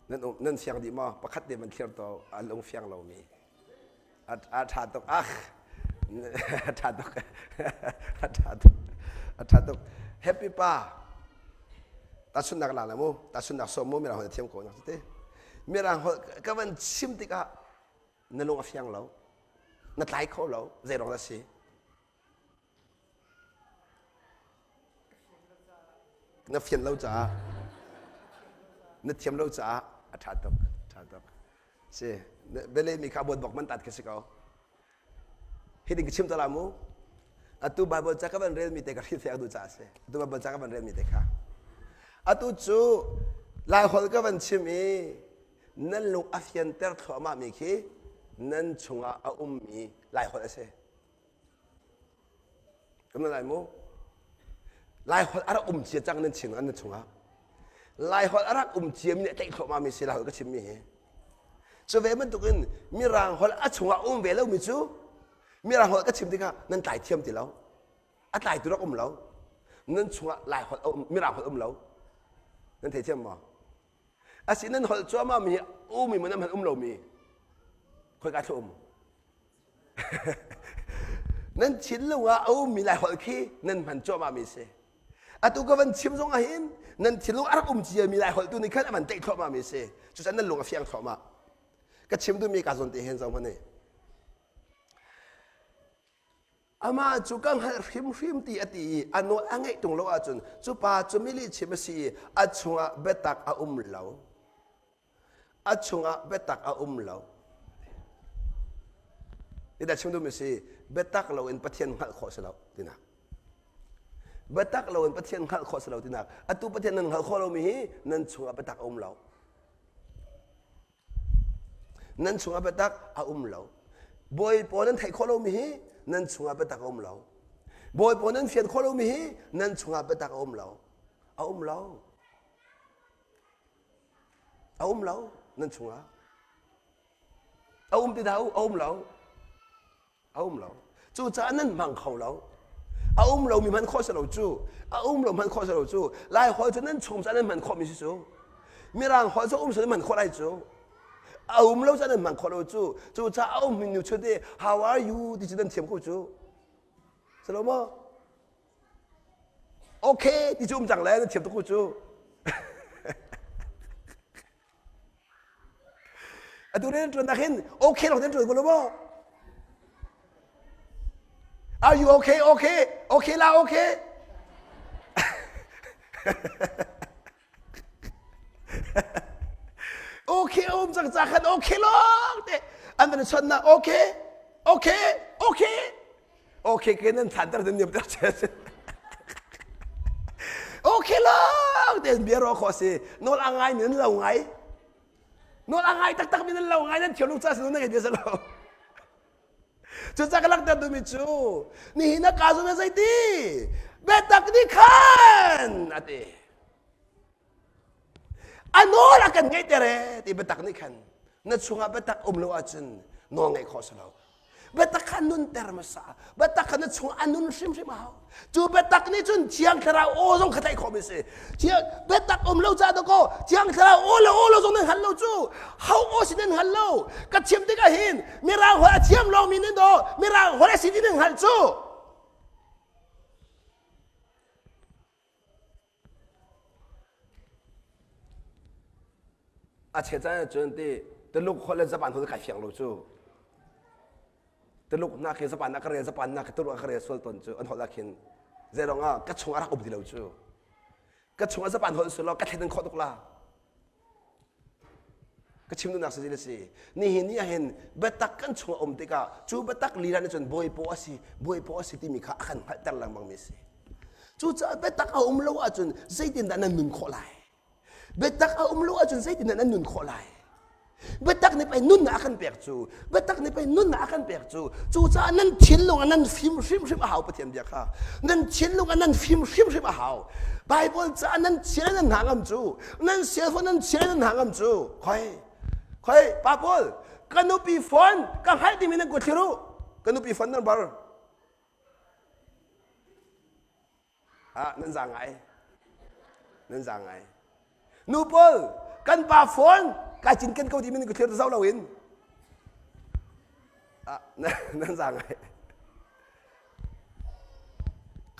Nan um nan fiang dih maw? Pakhat te van thlir to a lung fiang lomi. A ṭha tuk. Ah a ṭha tuk. A ṭha tuk. A ṭha tuk. Happy pa. Tahchunhnak la la mu. Tahchunhnak sawm mu mirang holh na thiam ko nak te. Mirang holh ka van chim tikah na lung a fiang lo. Na tlai kho lo. Zei ruang dah si? Na fian lo caah na thiam lo caah a ṭha tuk. Ṭha tuk. Si bialehmi kha buat bok man tat khi si ko. Hi ding ka chim ta la mu. Atu Bible ca ka van relmi te ka hrilhfiah duh caah a si. Atu Bible ca ka van relmi te kha. Atu cu Laiholh ka van chim i nan lung a fianter thluahmahmi khi nan chungah a ummi Laiholh a si. Kan lai mu. Laiholh a rak um cia cang nan chin nan chungah. Laiholh a rak um cia mi nih a tlaih thluahmah mi si Laiholh ka chimmi hi. Cu ve bantukin Mirang holh a chungah um ve lomi cu Mirang holh ka chim tikah nan tlai thiam ti lo. A tlaitu rak um lo. Nan chungah Laiholh a um, Mirang holh um lo. Nan thei thiam maw? Asi nan holh cuahmah mi umi man hmanh um lomi khoika thlu um? Nan thinlung ah a ummi Laiholh khi nan hman cuahmahmi a si. Atu ka van chim zong ahhin nan thinlung a rak um ciami Laiholh tu nih khan a van tlaih thluahmahmi a si. Cucaah nan lung a fiang thluahmah. Ka chim duhmi ka zawn te hin zoh hmanh Amah cu ka hngalh hrimhrim ti a ti i a nawl a ngeih ṭung lo ahcun cu pa cu mi lihchim a si i a chungah biatak a um lo. A chungah biatak a um lo. Dah chim duhmi si biatak loin Pathian hngalh khawh si lo tinak. Biatak loin Pathian hngalh khawh si lo tinak. Atu Pathian nan hngalh khawh lomi hi nan chungah biatak a um lo. Nan chungah biatak a um lo. Bawipa nan theih khawh lomi hi nan chungah biatak a um lo. Bawipa nan fian khawh lomi hi nan chungah biatak a um lo. A um lo. A um lo nan chungah. A um ti dah u? A um lo. A um lo. Cucaah nan hmang kho lo. A um lomi hman khawh si lo cu. A um lo hman khawh si lo cu. Lai holh cu nan chung caah nan hman khawhmi si cu. Mirang holh cu um si nan hman khawh lai cu. A um lo caah nan hman khawh lo cu. Cucaah a ummi nu chut i how are you ti cu nan thiam ko cu. Si lo maw? Okay ti cu um cang le na thiam tuk ko cu. Atu rian ṭuan nak hin okay lawng nan ṭuan ko lo maw? Are you okay? Okay? Okay la okay? okay um cang ca khan okay lawng te an van chon na okay okay okay okay ke nan than ter nan niam ter che okay lawng te bia ro kho si nawl a ngai mi nan lo ngai nawl a ngai taktak mi nan lo ngai nan thiam lo ca si nan ngai bia lo Cucaah ka langhter duhmi cu nihin ah kaa zun ah zeiti biatak nih khan a ti. A nawl a kan ngeihter ee ti biatak nih khan na chungah biatak um lo ahcun nawl ngeih khawh si lo. Biatak kha nunter hmasa. Biatak kha na chungah a nun hrimhrim a hau. Cu biatak nih cun Thiang Thlarau aw zong kha tlaih khawhmi si. Thiang biatak um lo caah dakaw Thiang Thlarau aw le aw lo zong nan hngal lo cu. Ho aw si nan hngal lo. Ka chim tikah hin Mirang holh a thiam lawngmi nan daw Mirang holh a si ti nan hngalh cu. A chia caan ahcun ti Tuluk holh le Japan holh kai fiang lo cu. Tuluk nak hi Japan ah ka rel Japan nak Tuluk ah ka rel sual tawn cu an holh ah khin zeiruang ah ka chung a rak um ti lo cu. Ka chung ah Japan holh sulaw ka thlen khawh tuk la. Ka chim duhnak si le si. Nihin ni ah hin biatak kan chung a um tikah cu biatak lila nih cun bawipaw a si, bawipaw a si timi kha a kan hngalhter lengmang mi a si. Cucaah biatak a um lo ahcun zeitindah nan nun khawh lai? Biatak a um lo ahcun zeitindah nan nun khawh lai? Biatak nih pei nunnak a kan pek cu. Biatak nih pei nunnak a kan pek cu. Cucaah nan thinlung ah nan fim hrimhrim a hau Pathian bia kha. Nan thinlung ah nan fim hrimhrim a hau. Bible caah nan chia nan hna ngam cu. Nan cellphone nan chia nan hna ngam cu. Khoi. Khoi pa pawl ka nupi phone ka hngalh timi nan kut thlir u. Ka nupi phone nan bar. Ah nan za ngai. Nan za ngai. Nu pawl kan pa phone kai cinken ko timi nan kut thlir zoh loin. Ah nan za ngai.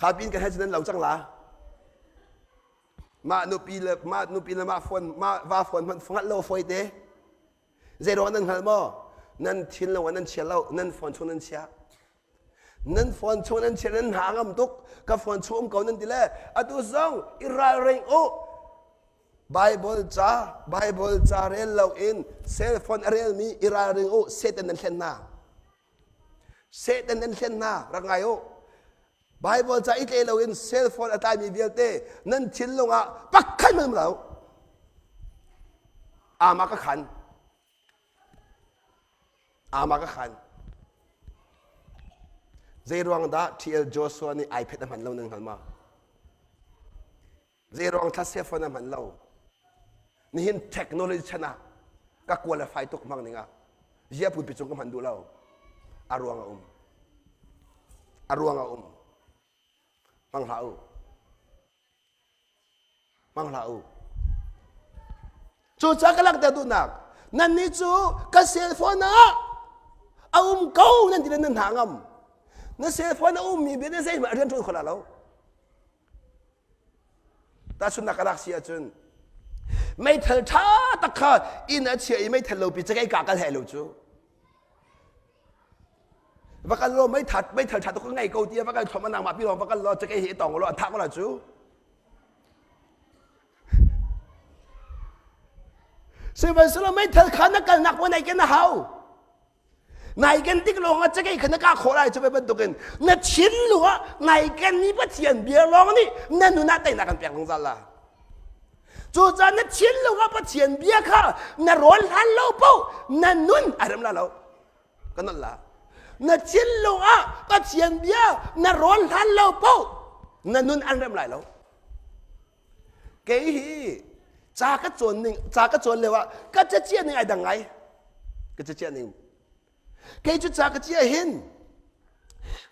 Kha pin kan he cu nan lo cang la. Mah nupi le mah nupi le mah phone mah va phone hmanh hngalh lo fawi te. Zei ruang nan hngal maw? Nan thin lo nan chia lo, nan phone chung nan chia. Nan phone chung nan chia nan hna ngam tuk. Ka phone chung um ko nan ti le atu zong i ralring u. Bible ca Bible ca rel lo in cell phone a relmi i ralring u. Satan nan thlen hna. Satan nan thlen hna. Rak ngai u. Bible ca i tle loin cell phone a tlaimi vialte nan thinlung ah pakhat hmanh um lo. Ama ka khan. Ama ka khan. Zei ruang dah TL Joshua nih iPad a hman lo nan hngal ma? Zei ruang thla cell phone a hman lo? Nihin technology chan ah ka qualify tuk hmang ning ah zia pulpi cung ka hman duh lo. A ruang a um. A ruang a um. Hmang hlah u. Hmang hlah u. Cucaah ka langhter duhnak nannih cu ka cell phone ah a um ko nan ti le nan hna ngam. Na cell phone a ummi bia na zeihmanh rian ṭuan kho la lo. Tahchunhnak ka lak si ahcun meithal ṭha tak kha inn a chia i meithal lopi cakei ka kal he lo cu. Va kal law meithal meithal ṭha tuk ka ngei ko ti va kal thluahmah nangmah pi lawng va kal law cakei hi i tong law an thah ko la cu. Sihmanhsehlaw meithal kha na kalnak hmun ai ken a hau. Nai ken tik lawng ah cakei kha na kah khawh lai cu bantukin na thinlung ah nai kenmi Pathian bia lawng nih na nun ah teinak kan pek zungzal la. Cucaah na thinlung ah Pathian bia kha na rawl hlan lo paoh na nun a rem la lo. Ka nolh la. Na thinlung ah Pathian bia na rawl hlan lo paoh na nun an rem lai lo. Kei hi ca ka cawn ning ca ka cawn lio ah ka caciah ning ai dang ngai. Ka caciah ning. Kei cu ca ka cia hin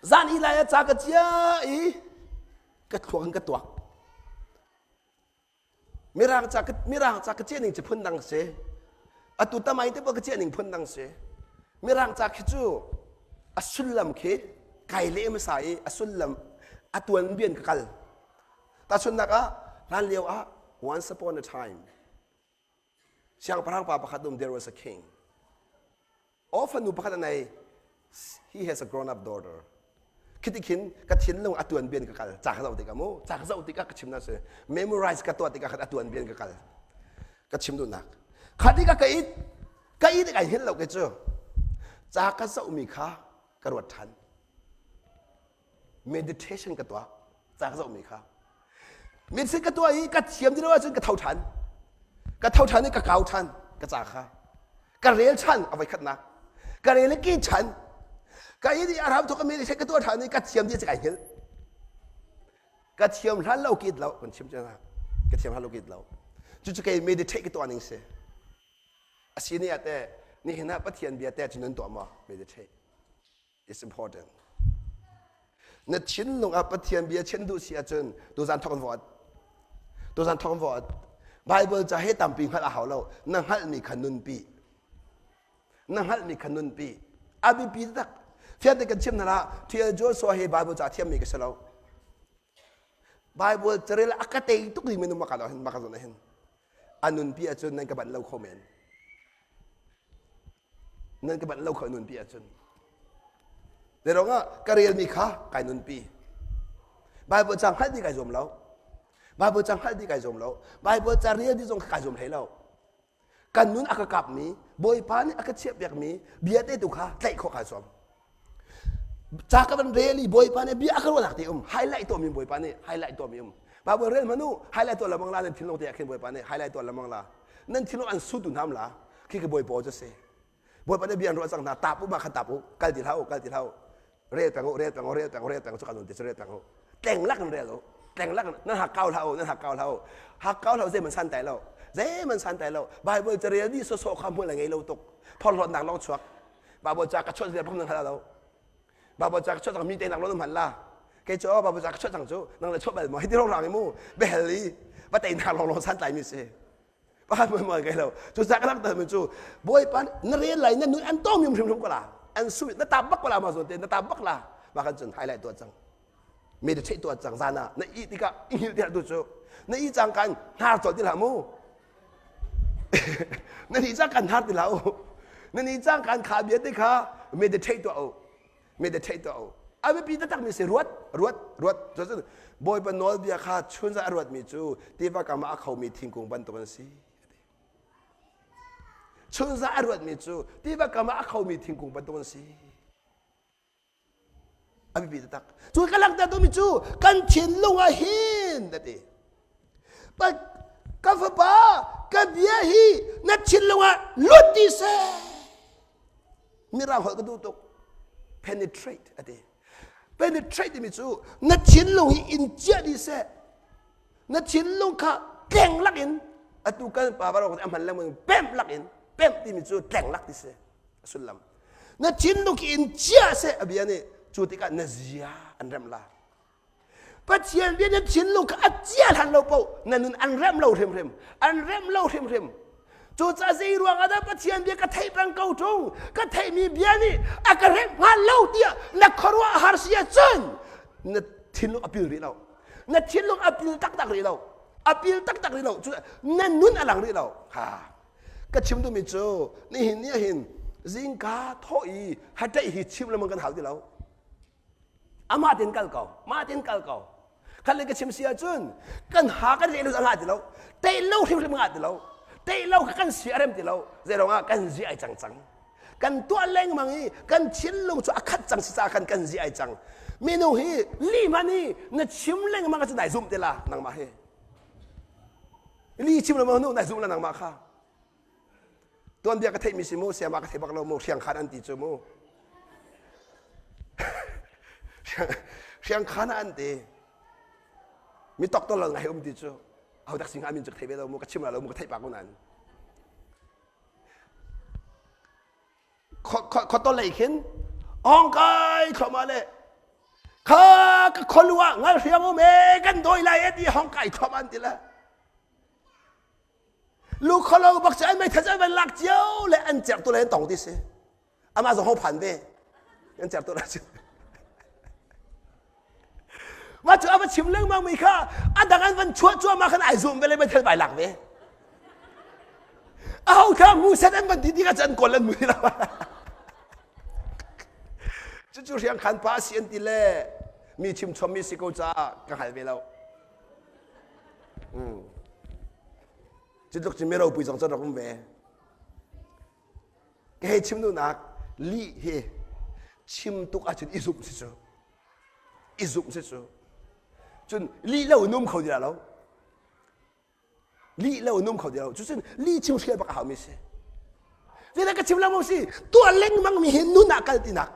zan i lai ah ca ka cia i ka thluak in ka tuak. Mirang ca mirang ca ka ciah ning cu phun dang si. Atu tamai te ka ciah ning phun dang si. Mirang ca khi cu a sullam khi kai leh hmasa i a sullam a tuanbian ka kal. Tahchunhnak ah hlan lio ah once upon a time siangpahrang pa pakhat um there was a king. Aw fanu pakhat a nei he has a grown up daughter. Khiti khin ka thinlung a tuanbian ka kal ca ka zoh tikah mu ca ka zoh tikah ka chim na si memorize ka tuah tikah khan a tuanbian ka kal ka chim duhnak kha tikah ka it ka it kai hngilh lo ke cu ca ka zohmi kha ka ruat ṭhan meditation ka tuah ca ka zohmi kha meditation ka tuah i ka thiam ti lo ahcun ka tho ṭhan ka tho ṭhan i ka kau ṭhan ka ca kha ka rel ṭhan a voikhatnak ka rel i ki ṭhan ka i a ram thok ka meditation ka tuah ṭhan i ka thiam ti kai hngilh ka thiam hlan lo kit lo kan chim cang ka thiam hlan lo kit lo cucu kei meditate ka tuah ning si a si ni ah teh nihin ah Pathian bia teh cu nan tuah maw meditate is important. Na thinlung ah Pathian bia chen duh si ahcun tuzan thawk in vote. Tuzan thawk in vote. Bible ca he tampi hngalh a hau lo. Na hngalhmi kha nunpi. Na hngalhmi kha nunpi. A biapi tak. Fiante kan chim hna lah T.L. Joshua hi Bible ca thiammi ka si lo. Bible carel a ka tei tuk ding minung maka hin maka zawn hin. A nunpi ahcun nan ka banh lo kho men. Nan ka banh lo kho nunpi ahcun. Zeirong ah ka relmi kha kai nunpi. Bible ca hngalh dih kai zuam lo. Bible ca hngalh dih kai zuam lo. Bible ca rel dih zong kai zuam hlei lo. Kan nun a ka kapmi, Bawipa nih a ka chiahpiakmi bia te tu kha tlaih khawh kai zuam. Ca ka van rel i Bawipa nih bia a ka ruahnak te um. Highlight tuahmi Bawipa nih highlight tuahmi um. Bible rel hmanh u, highlight tuah lamang la nan thinlung te ah khin Bawipa nih highlight tuah lamang la. Nan thinlung an su tu hnam la. Khi ka Bawipa cu si. Bawipa nih bia an ruah cang hna. Tap u ma kha tap u. Kal ti hlah u, kal ti hlah u. Rel peng u, rel peng u, rel peng u, rel peng u cu kan nun ti cu rel peng u. Tleng lak in rel u. Tleng lak nan hak kau hlah u, nan hak kau hlah u. Hak kau hlah u zeihmanh san tai lo. Zeihmanh san tai lo. Bible carel dih sawsawh kha hmual a ngei lo tuk. Phorhlawtnak lawng chuak. Bible ca ka chuah zia phung nan hngal lo. Bible ca ka chuah cang mi te nak lo nan hman la. Kei cu Bible ca ka chuah cang cu nang le chuah bal maw? Hi ti rong rang i mu behel i va tei nak lawng lawng san tlai mi si. Pakhat hmanh mual ngei lo. Cucaah ka langhter mi cu Bawipa na rel lai na nun an tawng mi hrimhrim ko la. An sui na tap bak ko la ma zawn te na tap bak la. Mah kan cun highlight tuah cang. Meditate tuah cang zan ah na ih tikah i hngilh ti tu cu na ih cang kan hnar cawlh ti hlah mu. na nih cang kan hnar ti hlah u. Na nih cang kan kha bia te kha meditate tuah u. Meditate tuah u. A biapi taktak mi si ruat ruat ruat cun Bawipa nawlbia kha chunzah a ruatmi cu tiva kam ah a khomi thingkung bantuk an si. Chunzah a ruatmi cu tiva kam ah a khomi thingkung bantuk an si. A biapi taktak. Cu ka langhter duhmi cu kan thinlung ah hin a ti. Ka fapa ka bia hi na thinlung ah lut dih seh. Mirang holh ka duh tuk. Penetrate a ti. Penetrate timi cu na thinlung hi in ciah dih seh. Na thinlung kha tleng lak in atu kan pa varok a hman lengmang pemh lak in pemh timi cu tleng lak ti si a sullam. Na thinlung khi in ciah seh a bia nih cu tikah na zia an remh la. Pathian bia na thinlung kha a cia hlan lo paoh na nun an remh lo hrimhrim an remh lo hrimhrim cucaah zei ruang ah dah Pathian bia ka theih peng ko ṭung ka theihmi bia nih a ka remh hnga lo tiah na khuaruah har si ahcun na thinlung a pil rih lo na thinlung a pil taktak rih lo a pil taktak rih lo cu na nun a lang rih lo ha ka chim duhmi cu nihin ni ahhin zingka thawh i haṭaih hi chim lengmang kan hau ti lo Amah tein kal ko. Mah tein kal ko. Khat le ka chim si ahcun kan ha kan leh lo ngah ti lo. Teih lo hrimhrim ngah ti lo. Teih lo kha kan si a rem ti lo. Zeiruang ah kan zi ai cang cang. Kan tuah lengmang i kan thinlung cu a khat cang si caah khan kan zi ai cang. Minung hi lih hmanh hi na chim lengmang ahcun nai zumh te la nangmah hi. Li chim lengmang nu nai zumh la nangmah kha. Tuanbia ka theihmi si mu, sayama ka thei bak lo mu, hriangkhan an ti cu mu. Hriangkhan ah an ti. Mi tok lo ngai um ti cu. Ho dak sing amin cu ka thei ve lo mu, ka chim la lo mu, ka theih pa ko nan. Khotol lei khin ong kai thluahmah le kha ka kholu ah ngal hriang um e kan doi lai e ti hong kai thluahmah an ti le Lu kholo bak cu an meithal an van lak cio le an certu le an tong ti si. Amah zong hong phan ve. An certu la cu. Mah cu a va chim lengmang mi kha a dang an van chuah cuahmah khan ai zum ve le meithal vai lak ve. A ho kha mu set an van ti ti kha an kawl an mu ti lo. Cucu hriang khan pa si an ti le mi chim chom mi si ko caah ka hngal ve lo. Mm. Cu tluk cun mi ropui zong cu rak um ve. Ka hei chim duhnak lih hi chim tuk ahcun i zumh si cu. I zumh si cu. Cun lih lo num kho ti lo. Lih lo num kho ti lo. Cucun lih chim hrial bak a haumi si. Zeidah ka chim lengmang si? Tuah lengmang mi hi nun ah kal tinak.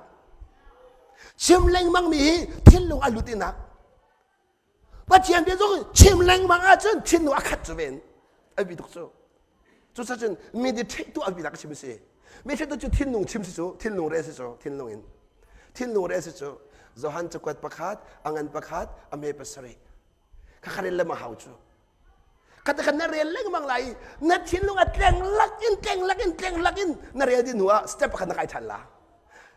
Chim lengmang mi hi thinlung a lut tinak. Pathian bia zong chim lengmang ahcun thinlung a khat cu ven a bi tuk cu cucacun meditate tu a bi ka chim si meditate cu thinlung chim si cu thinlung rel si cu thinlung in thinlung rel si cu Johan cakuat pakhat a ngan pakhat a me pasarih kha kha rel lema hau cu kha kha na rel lengmang lai na thinlung a tleng lak in tleng lak in tleng lak in na rel din hnu ah step pakhat na kai ṭhan la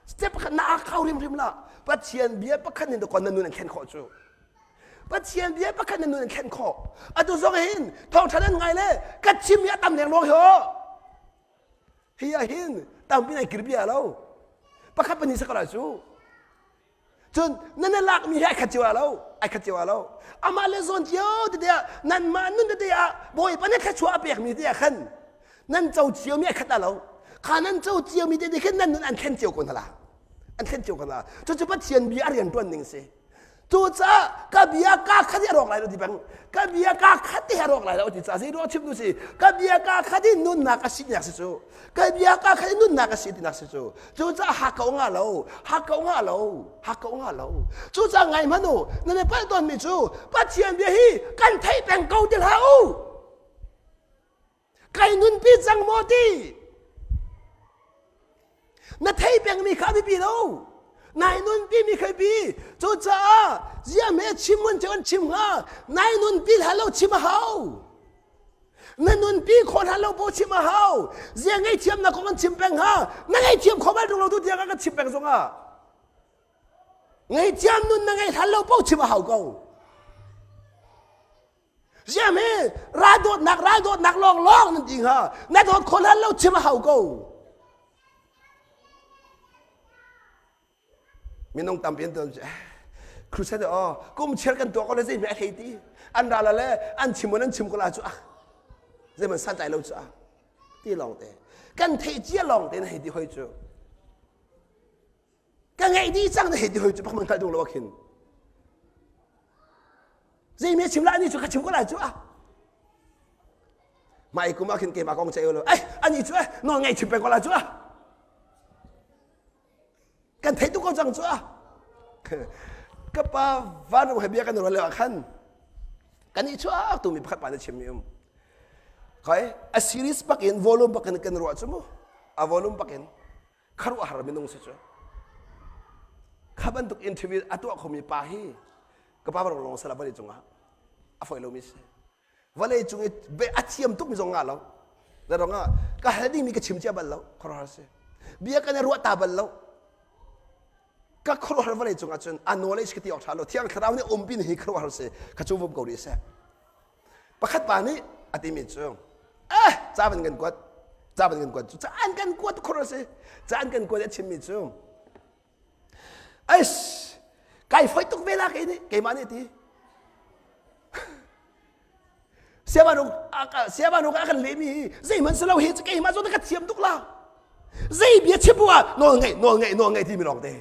step pakhat na akau rimrim la Pathian bia pakhat in kon na nun an thlen khawh cu Pathian bia pakhat na nun an thlen khawh atu zong hin thawngṭha nan ngai le ka chim hi a tam lengluang hi hi ah hin tampi nai kir bia lo pakhat pahnih sa ko lai cu Cun nan i lakmi hi ai khat cio ah lo, ai khat cio ah lo. Amah le zawn cio tete ah nanmah nun tete ah Bawipa nih thluachuah a pekmi te ah khan nan co ciomi ai khat ah lo. Kha nan co ciomi te khin nan nun an thlen cio ko hna la. An thlen cio ko hna. Cucu Pathian bia a rian ṭuan ning si. Cucaah ka bia kaa khat hi a rawk lai lo ti peng. Ka bia kaa khat hi a rawk lai lo ti caah zei ruang chim tu si. Ka bia kaa khat hi nunnak a si tinak si cu. Ka bia kaa khat hi nunnak a si tinak si cu. Cucaah hak ko nga lo, hak ko nga lo, hak ko nga lo. Cucaah ngai hmanh u, nan i palh tawnmi cu Pathian bia hi kan theih peng ko ti hlah u. Kai nunpi cang maw ti? Na thei pengmi kha a biapi lo. Nai nunpi mi kha bi. Cucaah ziahme chim mun cu an chim hnga. Nai nunpi hlah lo chim a hau. Na nunpi khawh hlah lo po chim a hau. Zia ngaihthiamnak kong an chim peng hnga. Na ngaihthiam kho bal ṭung lo tu tiang a kan chim peng zongah. Ngaihthiam nun na ngeih hlan lo po chim a hau ko. Ziam hi ral dawtnak ral dawtnak lawng lawng nan ti hnga na dawt kho hlan lo chim a hau ko minung tampi an tuan crusade oh kum chiar kan tuah ko le zei hme a hlei ti an ral le an chim an chim ko la cu ah zei man san tlai lo cu ah ti lawng te kan theih cia lawng te na hei ti hoi cu ka ngeih dih cang na hei ti hoi cu pak man hngalh dung lo khin zei me chim la ani cu ka chim ko lai cu ah mai kum ah khin keimah kong cei lo eh ani cu eh nawl ngei chim peng ko lai cu ah kan thei tuk ko cang cu ah ka pa van he bia kan rual lio ah khan kan i chuak tu mi pakhat pa na chim mi um khoi a series pak in volume pak in kan ruah chu mu a volume pak in khuaruahhar minung si cu kha bantuk interview a tuah khomi pa hi ka pa barong lawng sala vawlei cungah a foi lomi si vawlei cung i a thiam tukmi zong ngah lo zarong ah ka hal dingmi ka chim cia bal lo khuaruahhar si bia kan i ruah ta bal lo ka khuaruahhar vawlei cungah cun a knowledge ka ti awk ṭha lo thiang thlarau nih umpi ni hi khuaruahhar si kha cu vum ko rih seh Pakhat pa nih a timi cu eh ca van kan kuat ca van kan kuat cu ca an kan kuat khur a si ca an kan kuat a chimmi cu ais kai foi tuk ve la kei nih keimah nih ti siabanuk siabanuk a kan lehmi hi zeihmanh si lo hi keimah cu ka thiam tuk la zei bia chim bu ah nawl ngaih nawl ngaih nawl ngaih timi lawng te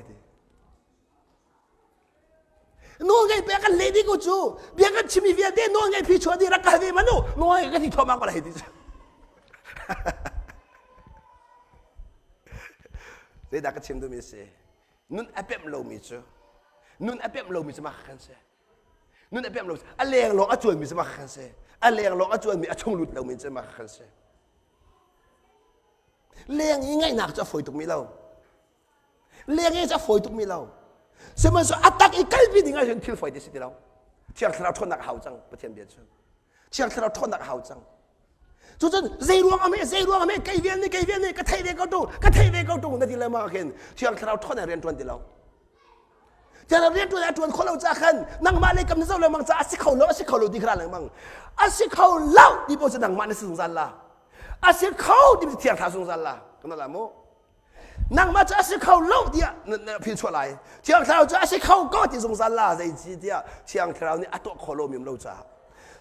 Nawl ngeih pek kan leh dih ko cu. Bia kan chimmi vialte nawl ngeih phi chuah dih rak kal ve man u. Nawl ngeih kan ti thuahmah ko lai ti cu. Zeidah ka chim duhmi si? Nun a pemh lomi cu nun a pemh lomi cu mah kan si. Nun a pemh lo a leng lawng a cuanmi cu mah kan si. A leng lawng a cuanmi a chung lut lomi cu mah kan si. Leng i ngaihnak cu a fawi tukmi lo. Leng i a fawi tukmi lo. Sihmanhsehlaw a tak i kalpi ding ahcun thil fawi ti si ti lo. Thiang Thlarau ṭhawnnak a hau cang Pathian bia cu. Thiang Thlarau ṭhawnnak a hau cang. Cucun zei ruang ah meh zei ruang ah meh kei vial nih kei vial nih ka theih ve ko ṭung ka theih ve ko ṭung na ti lengmang ah khin Thiang Thlarau ṭhawnnak rian ṭuan ti lo. Thiang Thlarau rian ṭuan a ṭuan khawh lo caah khan nangmah lei kam na zoh lengmang caah a si kho lo a si kho lo ti kha lengmang. A si kho lo ti paoh cu nangmah na si zungzal la. A si kho ti Thiang Thlarau zungzal la. Kan la mu. Nangmah cu a si kho lo tiah na phil chuah lai. Thiang Thlarau cu a si kho ko ti zungzal la zei ci tiah Thiang Thlarau nih a tuah khawh lomi um lo caah.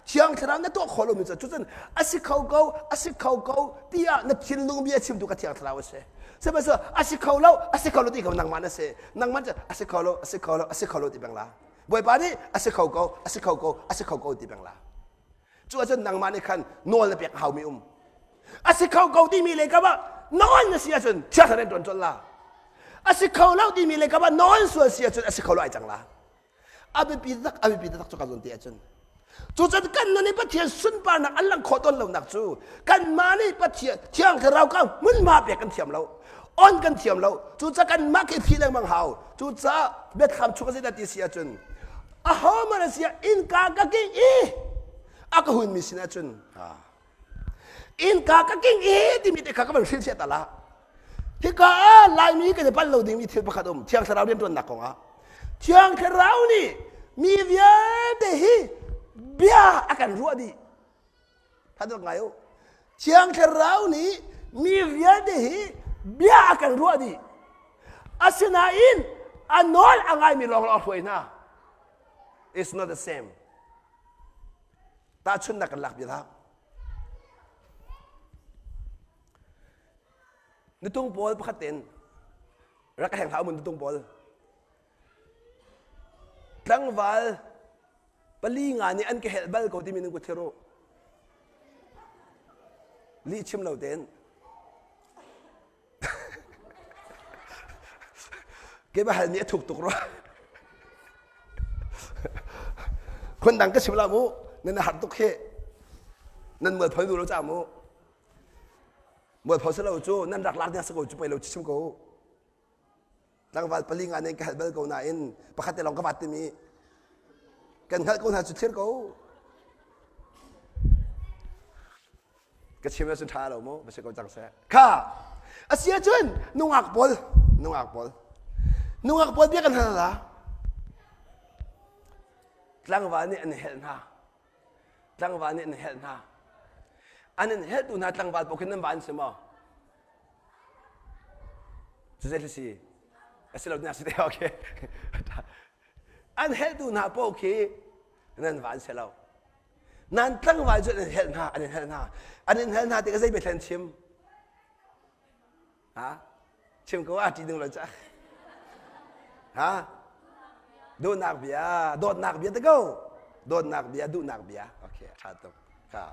Thiang Thlarau na tuah khawh lomi caah cucun a si kho ko a si kho ko tiah na thinlung bia chimtu ka Thiang Thlarau a si. Sihmanhsehlaw a si kho lo a si kho lo ti ko nangmah na si. Nangmah cu a si kho lo a si kho lo a si kho lo ti peng la. Bawipa nih a si kho ko a si kho ko a si kho ko ti peng la. Cu ahcun nangmah nih khan nawl na pek a haumi um. A si kho ko timi le kam ah nawl na si ahcun chiathar in ṭuan colh la. A si kho lo timi le kam ah nawl sual si ahcun a si kho lo ai cang la. A biapi tak a biapi tak cu ka zawn te ahcun. Cucun kan nun i Pathian sunparnak an lang khawh tawn lonak cu kanmah nih Pathian Thiang Thlarau ka hmunhma pek kan thiam lo. On kan thiam lo. Cucaah kanmah khi phi lengmang hau. Cucaah biathlam chung a zeidah ti si ahcun ahohmanh a si ah innka ka kingh i a ka hunmi sinah cun innka ka kingh i timi te kha ka van hrilhfiah ta la hika ah laimi kan i pal lo dingmi thil pakhat um thiang thlarau rianṭuannak kongah thiang thlarau nih mi vialte hi bia a kan ruah dih Tha ngai u. Thiang Thlarau nih mi vialte hi bia a kan ruah dih. Asinain a nawl a ngaimi lawng a hruai hna. It's not the same. Tahchunhnak kan lak bia hlah. Nutung pawl pakhat tein rak ka heng hlah mun nutung pawl. Tlangval pali nga nih an ka helh bal ko timi nan ku thir u. Lih chim lo tein. Keimah halmi a thuk tuk rua. Phun dang ka chim la mu. Nan har tuk hi. Nan mualpho duh lo ca mu. Mualpho si lo cu nan rak lak ding si ko cu pei lo chim ko. Tlangval pali nga nen ka hal bal ko nain pakhat te lawng ka vat timi kan hngalh ko hna cu thlir ko. Ka chim ahcun ṭha lo mu, va si ko cang seh. Kha a si ahcun nungak pawl, nungak pawl, nungak pawl bia kan hal la. Tlangval nih an helh hna. Tlangval nih an helh hna. An in helhtu hna tlangval paoh khin nan va an si maw? Cu zei si? A si lo ding a si te okay. An helhtu hna paoh khi nan va an si lo. Nan tlangval cu an in helh hna, an in helh hna. An in helh hna tikah zei biathlen chim? Ha? Chim ko a ṭih ding lo cah. Ha? Duhnak bia, dawtnak bia te ko. Dawtnak bia, duhnak bia. Okay, a ṭha tuk. Kha.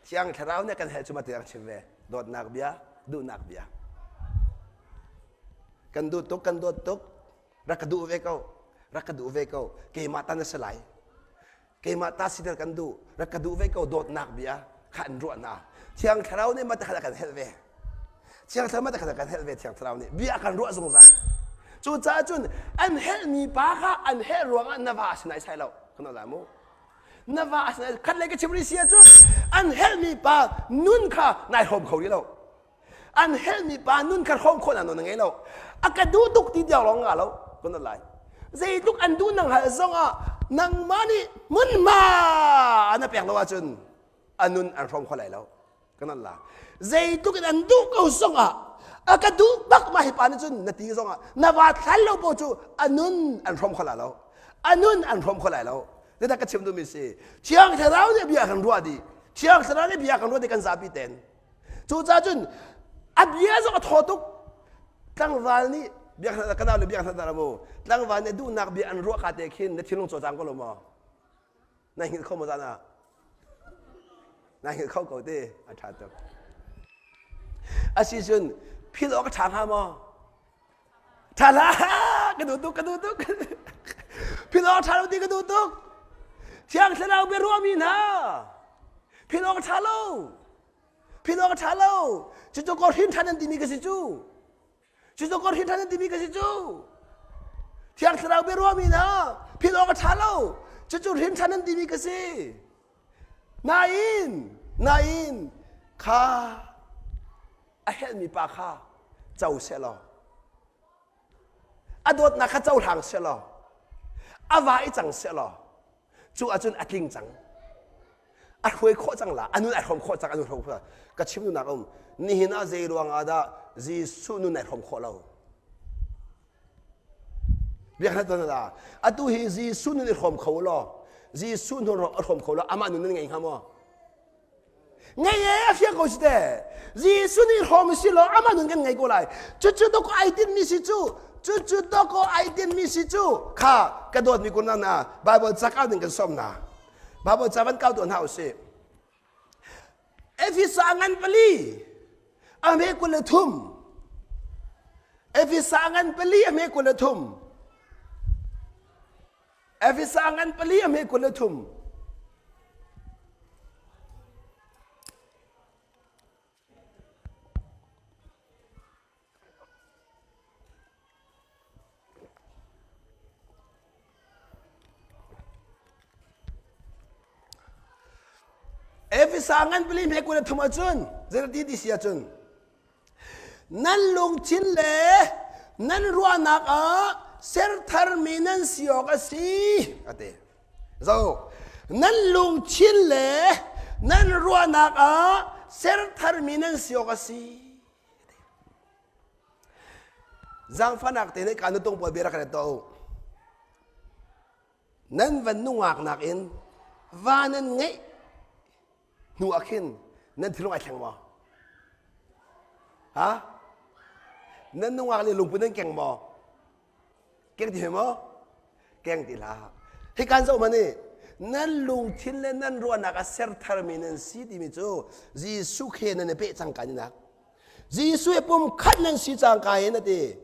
Thiang Thlarau nih kan helh cu ma tiang chim ve. Dawtnak bia, duhnak bia. Kan duh tuk, kan dawt tuk. Rak ka duh ve ko. Rak ka duh ve ko. Keimah tan a si lai. Keimah ta siter kan duh rak ka duh ve ko dawtnak bia kha an ruah hna. Thiang Thlarau nih mah kha kan helh ve. Thiang Thlarau mah kha kan helh ve Thiang Thlarau nih bia kan ruah zungzal. Cucaah cun an helhmi pa kha an helh ruangah na va a si naisai lo. Kan la mu. Na va a si nai khat lei ka chim rih si ahcun an helhmi pa nun kha nai hrawm kho rih lo. An helhmi pa nun kha hrawm khawhnak nawl na ngei lo. A ka duh tuk ti tiang lawng nga lo kan lai. Zeitluk an duh nang hal zongah nangmah nih hmunhma na pek lo ahcun a nun an hrawm kho lai lo. Kan la. Zeitluk in an duh ko zongah a ka duh bak ma hi pa nih cun na ti zongah na va thlal lo po cu a nun an hrawm kho lai lo. A nun an hrawm kho lai lo. Zeidah ka chim duhmi si? Thiang Thlarau nih bia kan ruah dih. Thiang Thlarau nih bia kan ruah dih kan zapi ten. Cucaah cun a bia zong a thaw tuk. Tlangval nih biak ka nau le biak hna mu. Tlangval nih duhnak bia an ruah ka te khin na thinlung cawcang ko lo maw? Na hngilh kho maw zan ah? Na hngilh kho ko te a ṭha tuk. Asi cun philh awk a ṭha hnga maw? Ṭha hlah ka duh tuk ka duh tuk. Philh awk a ṭha lo ti ka duh tuk. Thiang Thlarau bia ruahmi hna philh awk a ṭha lo. Philh awk a ṭha lo. Cucu ko hrin ṭhan an timi ka si cu. Cucu ko hrin ṭhan an timi ka si cu. Thiang Thlarau bia ruahmi hna philh awk a ṭha lo. Cucu hrin ṭhan an timi ka si. Nain, nain kha a helhmi pa kha co sehlaw a dawtnak kha cohlang sehlaw a va i cang sehlaw cu ahcun a tling cang a hruai khawh cang la a nun ai hrawm khawh cang a nun hrawm khawh ka chim duhnak um nihin ah zei ruang ah dah Jesuh nun ai hrawm khawh lo biaknak tuan dah atu hi Jesuh nun i hrawm kho law Jesuh nun a hrawm kho law amah nun nan ngei hnga maw Ngei e a fiang ko si te. Jesuh nih hrawm si law amah nun kan ngei ko lai. Cucu dawkaw ai tinhmi si cu. Cucu dawkaw ai tinhmi si cu. Kha ka dawtmi kun na Bible ca kau ding kan sawm na. Bible ca van kau tuah hna usih. Efesa ngan pali a hme 23. Efesa ngan pali a hme 23. Efesa ngan pali a hme 23. Efesa ngan pali hme 23 ahcun zeiti ti si ahcun Nan lungthin le nan ruahnak ah sertharmi nan si awk a si, a ti. Zo, nan lungthin le nan ruahnak ah sertharmi nan si awk a si. Zaangfahnak te nih ka nutung pawl bia rak kan tuah u. Nan van nungak nakin va nan ngeih hnu ah khin nan thinlung ai thleng maw? Ha? Nan nungak le lungput nan keng maw? Keng ti maw? Keng ti hlah. Hi kan zoh hmanh i nan lungthin le nan ruahnak a ser tharmi nan si timi cu Jesuh he nan i peh cangka ninak. Jesuh he pum khat nan si cangka in a ti.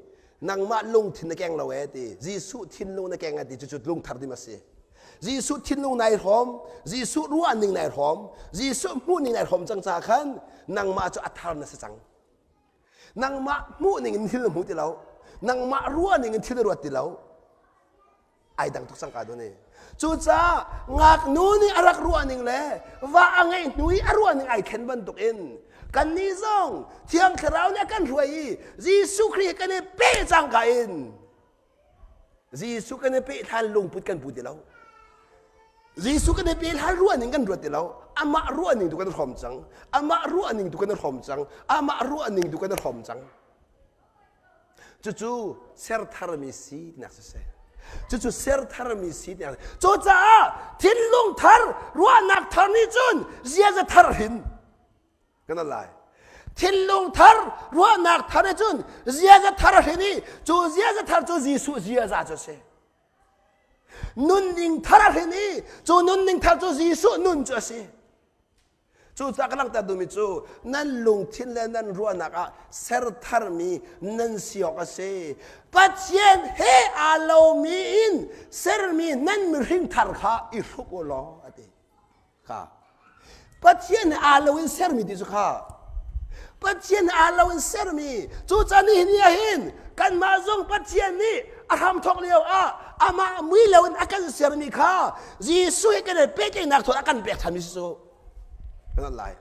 Nangmah lungthin na keng lo e ti. Jesuh thinlung na keng a ti cucu lungthar dim a si. Jesuh thinlung nai hrawm, Jesuh ruahning nai hrawm, Jesuh hmuhning nai hrawm cang ca khan nangmah cu a thar na si cang. Nangmah hmuhning in thil na hmu ti lo. Nangmah ruahning in thil na ruat ti lo. Ai dang tuk cang ka dun i. Cucaah ngaknu nih a rak ruahning le va a ngeih hnu i a ruahning ai thlen bantuk in kannih zong Thiang Thlarau nih a kan hruai i Jesuh Khrih kan i peh cangka in Jesuh kan i peh hlan lungput kan pu ti lo. Jesuh kan i peh hlan ruahning kan ruat ti lo. Amah ruahning tu kan hrawm cang. Amah ruahning tu kan hrawm cang. Amah ruahning tu kan hrawm cang. Cucu ser tharmi si tinak siseh. Cucu ser tharmi si tinak. Cucaah thinlung thar, ruahnak thar nih cun ziaza thar hin kan lai. Thinlung thar, ruahnak thar nih cun ziaza thar hin i cu ziaza thar cu Jesuh ziaza cu a si. Nunning thar a hrin i cu nunning thar cu Jesuh nun cu a si. Cucaah ka langhter duhmi cu nan lungthin le nan ruahnak ah ser tharmi nan si awk a si. Pathian he aa lomi in sermi nan mihring thar kha i hruk u law a ti. Kha. Pathian he aa lo in sermi ti cu kha. Pathian he aa lo in sermi cucaah nihin ni ah hin kanmah zong Pathian nih a hramthawk lio ah amah mui lo in a kan sermi kha Jesuh he kan i pehtlaihnak thawng a kan pek ṭhanmi si cu kan lai.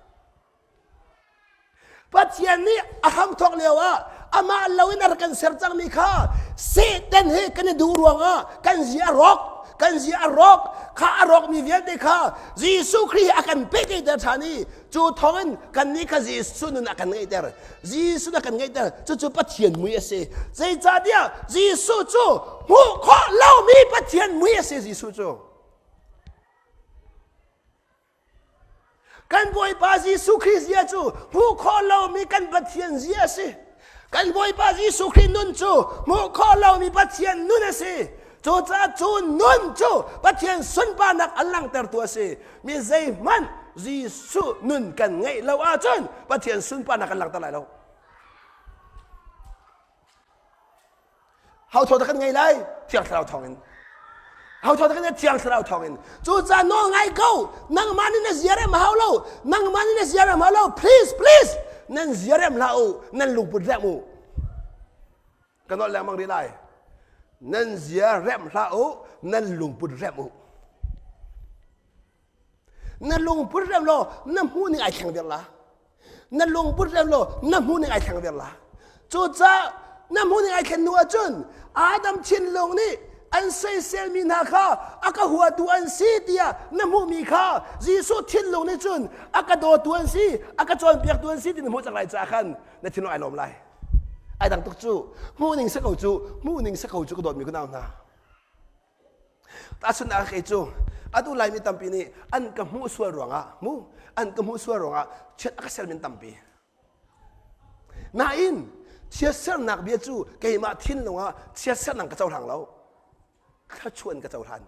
Pathian nih a hramthawk lio ah amah lo in a rak kan ser cangmi kha Satan he kan i duh ruangah kan zia a rawk kan zia a rawk kha a rawkmi vialte kha Jesuh Khrih a kan pehtlaihter ṭhan i cu thawngin kannih kha Jesuh nun a kan ngeihter Jesuh a kan ngeihter cucu Pathian mui a si zeicahtiah Jesuh cu hmuh khawh lomi Pathian mui a si Jesuh cu Kan Bawipa Jesuh Khrih zia cu hmuh khawh lomi kan Pathian zia a si. Kan Bawipa Jesuh Khrih nun cu hmuh khawh lomi Pathian nun a si. Cucaah cu nun cu Pathian sunparnak a langhtertu a si. Mi zeihmanh Jesuh nun kan ngeih lo ahcun Pathian sunparnak kan langhter lai lo. Ho thaw dah kan ngei lai? Thiang Thlarau thawngin. Ho thaw dah kan ngei? Thiang Thlarau thawngin. Cucaah nawl ngai ko. Nangmah nih na ziarem hau lo. Nangmah nih na ziarem hau lo. Please, please. Nan ziarem hlah u. Nan lungput rem u. Ka nawl lengmang rih lai. Nan zia rem hlah u. Nan lungput rem u. Na lungput rem law na hmuh ning ai thleng viar la. Na lungput rem law na hmuh ning ai thleng viar la. Cucaah na hmuh ning ai thlen hnu ahcun Adam thinlung nih an soiselmi hna kha a ka huatu an si tiah na hmuhmi kha Jesuh thinlung nih cun a ka dawtu an si, a ka cawnpiaktu an si ti na hmuh cang lai caah khan na thinlung ai lawm lai. Ai dang tuk cu. Hmuh ning si ko cu, hmuh ning si ko cu ka dawtmi ka nau hna. Tahchunhnak kei cu atu Laimi tampi nih an ka hmuh sual ruangah mu an ka hmuh sual ruangah chiat a ka sermi an tampi. Nain chiatsernak bia cu keimah thinlung ah chiatsernak ka cohlang lo. Thluachuah an ka cohlan.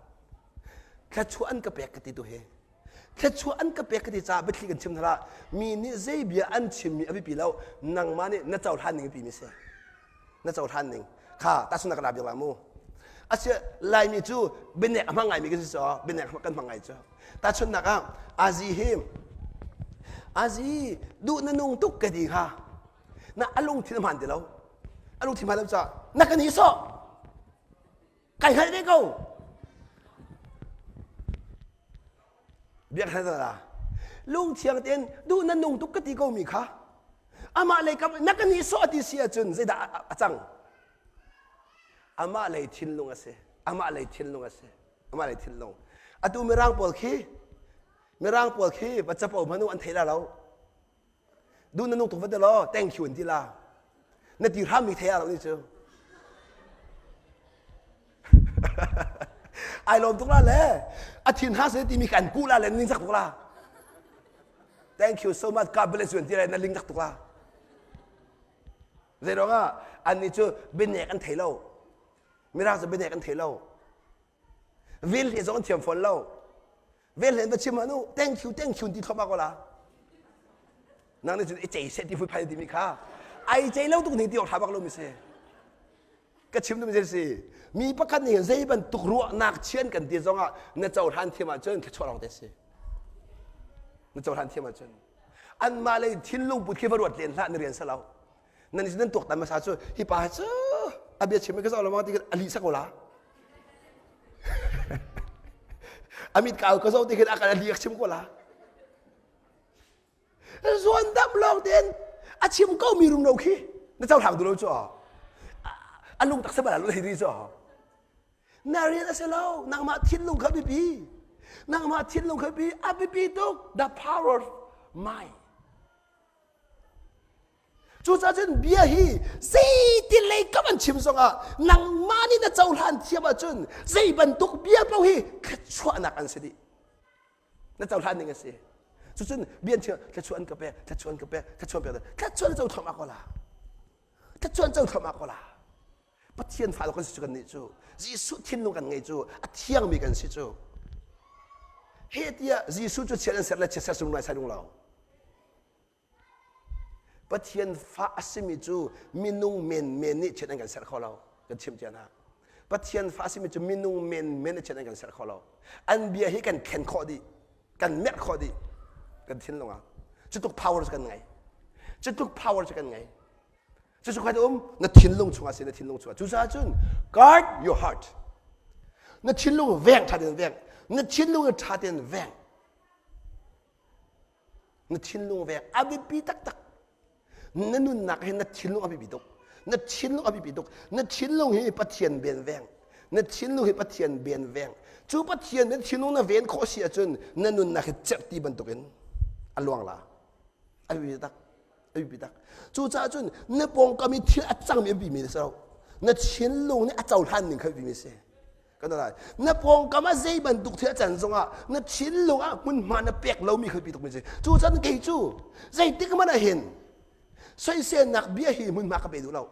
Thluachuah an ka pek ka ti tu hi. Thluachuah an ka pek ka ti caah biathli kan chim hna mi nih zei bia an chimmi a biapi lo nangmah nih na cohlan ning biapi mi si. Na cohlan ning kha tahchunhnak ka la biak la mu asia laimi cu bianek a hmang ngaimi kan si so bianek kan hmang ngai cu tahchunhnak ah azi hi azi duh na nung tuk ka ti kha na a lungthin a hmaan ti lo a lungthin hmaan lo caah na ka ni sawh kai hngalh ve ko biak hna la lungthiang tein duh na nung tuk ka ti ko mi kha amah lei kam na ka ni sawh ti si ahcun zeidah a cang amah lei thinlung a si amah lei thinlung a si amah lei thinlung atu mirang pawl khi mirang pawl khi va capo hmanu an thei la lo duh na nung tuk va ti law thank you an ti la na ti hram mi thei lo ni cu ai lawm tuk la le a thin ha se ti mi kan ku la le ning sak tuk la thank you so much God bless you an ti le na ling sak tuk la zei ruangah annih cu bianek an thei lo mirang cu bianek an thei lo. Vel hle zong an thiam fawn lo. Vel hle va chim anu thank you thank you ti thluahmah ko la. Nang nih cun i cei seh ti fui phai timi kha ai cei lo tuk ning ti awk tha bak lo mi si. Ka chim dum zei si. Mi pakhat nih zei bantuk ruahnak chian kan ti zongah na cohlan thiam ahcun thluachuah lawng te si. Na cohlan thiam ahcun anmah lei thinlung put khi va ruat len hlah na rian sa lo. Nan nan tuaktan hmasa cu hi pa cu a bia chim ka zoh lo ti a lih sak ko la. A mit kau ka zoh ti khin a kan a lih a chim ko la. Zuan dam lawng tein a chim ko mi rum lo khi na cohlang duh lo cu a lung tak sabal lo hei ri cu na rian a si lo nangmah thinlung kha biapi nangmah thinlung kha biapi a biapi tuk the power of mind Cucaah cun bia hi zeitin lei kam an chim zongah nangmah nih na cohlan thiam ahcun zei bantuk bia paoh hi thluachuahnak an si dih. Na cohlan ding a si. Cucun bia an chim thluachuah an ka pek, thluachuah an ka pek, thluachuah an pek, thluachuah na co thluahmah ko la. Thluachuah an co thluahmah ko la. Pathian fa kan si cu kan nih cu Jesuh thinlung kan ngei cu a thiangmi kan si cu. He tiah Jesuh cu chiat an ser le chiat ser sung lai sai lo. Pathian fa a simi cu minung menmen nih chiat an kan serh kho lo. Kan chimh cia hna. Pathian fa a simi cu minung menmen nih chiat an kan serh kho lo. An bia hi kan khen khawh dih. Kan merh khawh dih. Kan thinlung ah. Cutluk power cu kan ngei. Cutluk power cu kan ngei. Cucu kha um na thinlung chungah si na thinlung chungah. Cucaah cun guard your heart. Na thinlung veng ṭha tein veng. Na thinlung ṭha tein veng. Na thinlung veng a biapi taktak. Na nunnak hi na thinlung a biapi tuk. Na thinlung a biapi tuk. Na thinlung hi Pathian ben veng. Na thinlung hi Pathian ben veng. Cu Pathian na thinlung na ven khawh si ahcun na nunnak hi cerhti bantukin a luang la. A biapi tak. A biapi tak. Cucaah cun na pawngkam i thil a cangmi a biapimi si lo. Na thinlung nih a cohlan ning kha a biapimi a si. Kan lai. Na pawngkam ah zei bantuk thil a can zongah na thinlung ah hmunhma na pek lomi kha biapi tukmi a si. Cucaah kei cu zeitik hmanh ah hin soiselnak bia hi hmunhma ka pe duh lo.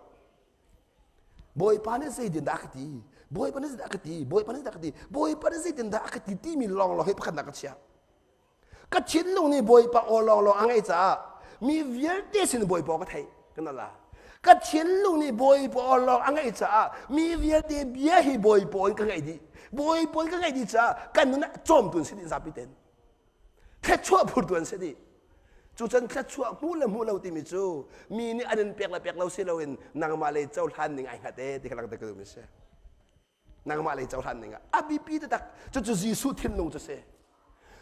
Bawipa nih zeitindah a ka ti? Bawipa nih zeitindah a ka ti? Bawipa nih zeitindah a ka ti? Bawipa nih zeitindah a ka ti timi lawnglawng hi pakhatnak ka chiah. Ka thinlung nih Bawipa aw lawnglawng a ngaih caah mi vialte sin Bawipa aw ka theih kan la. Ka thinlung nih Bawipa aw lawng a ngaih caah mi vialte bia hi Bawipa in ka ngaih dih. Bawipa in ka ngaih dih caah kan nun ah cawmtu an si dih zapi ten. Thluachuah phurtu an si dih. Cucan thluachuah hmuh le hmuh lo timi cu mi nih an in pek le pek lo si loin nangmah lei cohlan ning ai hngat e ti kha langhter ka duhmi si. Nangmah lei cohlan ning ah a biapi taktak cucu Jesuh thinlung cu si.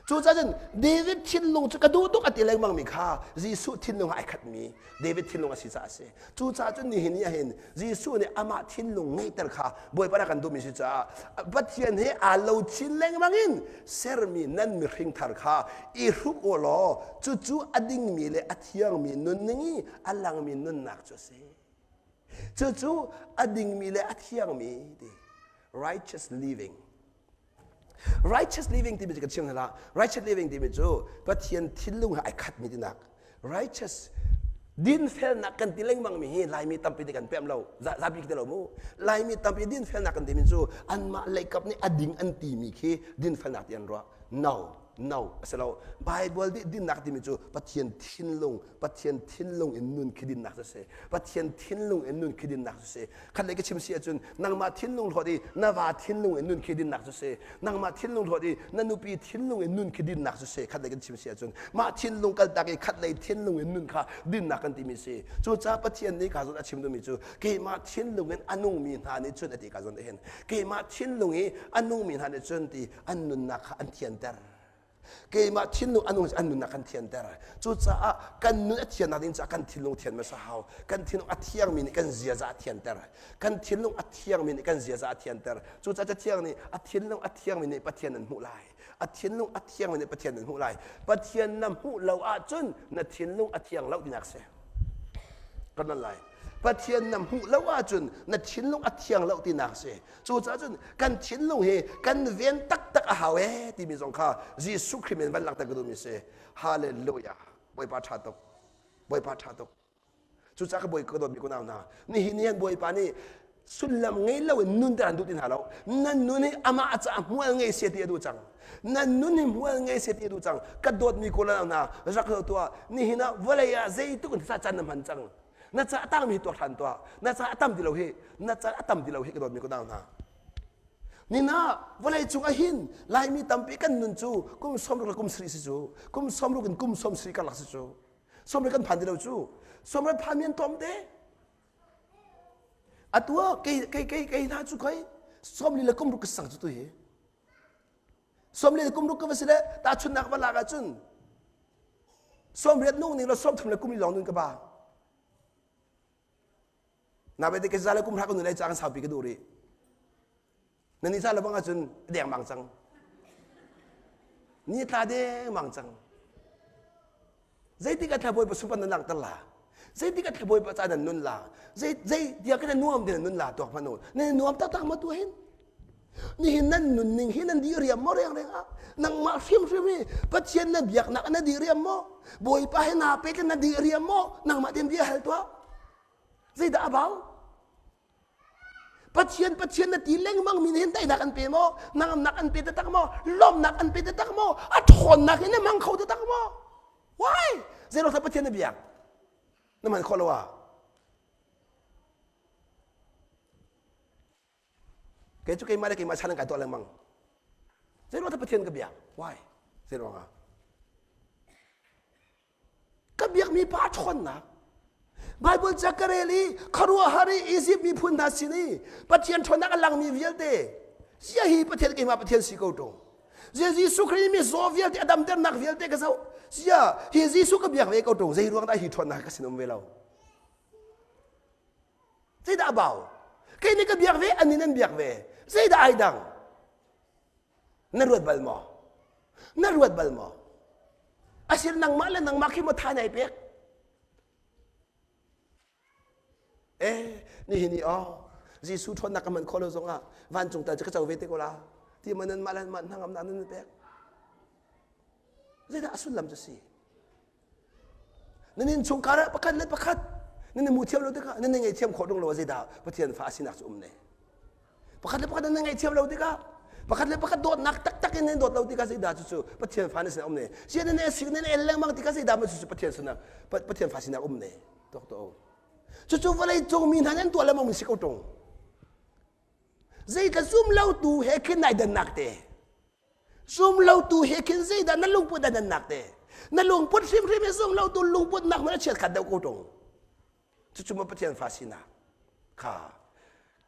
Cucaah cun David thinlung cu ka duh tuk a ti lengmang mi kha Jesuh thinlung ah ai khatmi David thinlung a si caah a si. Cucaah cun nihin ni ahhin Jesuh nih amah thinlung ngeihter kha Bawipa nih a kan duhmi si caah Pathian he aa lo chin lengmang in sermi nan mihring thar kha i hruk u law cucu a dingmi le a thiangmi nunning i a langmi nunnak cu a si. Cucu a dingmi le a thiangmi ti righteous living Righteous living timi cu ka chim hna Righteous living timi cu Pathian thinlung he ai khatmi tinak. Righteous dinfelnak kan ti lengmang mi hi Laimi tampi nih kan pem lo. Zapi ti lo mu. Laimi tampi dinfelnak kan timi cu anmah leikap nih a ding an timi khi dinfelnak ti an ruah. No, no, a si lo. Bible nih dinnak timi cu Pathian thinlung, Pathian thinlung in nun khi dinnak cu si. Pathian thinlung in nun khi dinnak cu si. Khat lei ka chim si ahcun nangmah thinlung hlawt i na va thinlung in nun khi dinnak cu si. Nangmah thinlung hlawt i na nupi thinlung in nun khi dinnak cu si. Khat lei kan chim si ahcun mah thinlung kaltak i khat lei thinlung in nun kha dinnak kan timi si. Cucaah Pathian nih ka zawn a chim duhmi cu keimah thinlung in a nungmi hna nih cun a ti ka zawn hin keimah thinlung i a nungmi hna nih cun ti an nunnak kha an thianter. Keimah thinlung a nung an nunnak kan thianter. Cucaah kan nun a thiannak ding caah kan thinlung thian hmasa hau. Kan thinlung a thiangmi nih kan ziaza a thianter. Kan thinlung a thiangmi nih kan ziaza a thianter. Cucaah Cathiang nih a thinlung a thiangmi nih Pathian an hmuh lai. A thinlung a thiangmi nih Pathian an hmuh lai. Pathian na hmuh lo ahcun na thinlung a thiang lo tinak si. Kan nan lai. Pathian na hmuh lo ahcun na thinlung a thiang lo tinak si. Cucaah cun kan thinlung hi kan ven taktak a hau ee timi zong kha Jesuh Khrih min van langhter ka duhmi si. Hallelujah. Bawipa ṭha tuk. Bawipa ṭha tuk. Cucaah ka bawi ka dawtmi kunau hna, nihin ni hin Bawipa nih sullam ngei lo in nun ter an duh ti hna lo. Nan nun hi amah caah hmual ngei se ti a duh cang. Nan nun hi hmual ngei se ti a duh cang. Ka dawtmi kawlano hna rak lo tuah. Nihin ah vawlei ah zeitluk in caan na hman cang. Na ca a tangmi hi tuak hlan tuah. Na ca a tam ti lo hi. Na ca a tam ti lo hi ka dawtmi kawlano hna. Nina vawlei cung ah hin Laimi tampi kan nun cu kum 60 le kum 70 si cu kum 60 in kum 70 karlak si cu 70 kan phan ti lo cu 70 phan mi an tlawm te atu ah kei kei kei kei hna cu kei 40 le kum ruk ka sang cu tu hi 40 le kum ruk ka va si le tahchunnak va lak ahcun 80 nung ning le 30 le kum li lawng nun ka ba Na bete ke zale kum hra ka nu lai ca kan saupi ka duh rih. Na ni sa le bang ahcun dengmang cang. Ni tla dengmang cang. Zeitik ah thlabawi pa supan nan langhter la? Zeitik ah thlabawi pa ca nan nun la? Zei zei tiah kan nuam te nan nun la tuak hmanh u. Nan nuam taktak ma tu hin? Nihin nan nunning hi nan dih riam maw reng reng ah? Nangmah hrimhrim hi Pathian na biaknak na dih riam maw? Bawipa he naa pek na dih riam maw? Nangmah tein bia hal tuah. Zeidah a bau? Pathian Pathian na ti lengmang mi nih hin daihnak an pe maw? Nangamnak an pe taktak maw? Lawmhnak an pe taktak maw? A ṭhawnnak in na hmang kho taktak maw? Why? Zeiruang Pathian na biak? Na hman khawh lo ah? Kei cu keimah le keimah chan an kai tuah lengmang. Zeiruang dah Pathian ka biak? Why? Zeiruang ah? Ka biakmi pa ṭhawnnak. Bible ca ka rel i khuaruahhar i Egypt miphun hna sin i Pathian ṭhawnnak a langmi vialte zia hi Pathian keimah Pathian si ko ṭung. Zia Jesuh Khrih mi zaw vialte a damternak vialte ka zoh. Zia hi Jesuh ka biak ve ko ṭung. Zei ruang dah hi ṭhawnnak ka sin um ve lo? Zeidah a bau? Kei nih ka biak ve, an nih nan biak ve. Zeidah ai dang? Na ruat bal maw? Na ruat bal maw? Asir nangmah le nangmah khi maw tha nai pek? Eh, nihin i oh, Jesuh ṭhawnnak ka hman khawh lo zongah vancung tal cu ka co ve te ko la. Ti ma nan mah le mah hnangamnak nan pek. Zeidah a sullam cu si? Nan innchungkhar ah pakhat le pakhat nan i mu thiam lo tikah nan i ngaihthiam khawh ding lo zeidah Pathian fa a sinak cu um ne. Pakhat le pakhat nan i ngaihthiam lo tikah pakhat le pakhat dawtnak taktak in nan dawt lo tikah zeidah cucu Pathian fa na sinah um ne. Sia nan i sik nan el lengmang tikah zeidah ma cucu Pathian sinak Pathian fa sinak um ne. Tuak to. Cucu vawlei cung mi hna nan tuah lengmang mi si ko ṭung. Zeitla zum lo tu he khin nai dannak te. Zumlotu he khin zeidah na lungput a dannak te? Na lungput hrimhrim hi zumlotu lungput nak hmanh a chiat khat deuh ko ṭung. Cucu maw Pathian fa sinak kha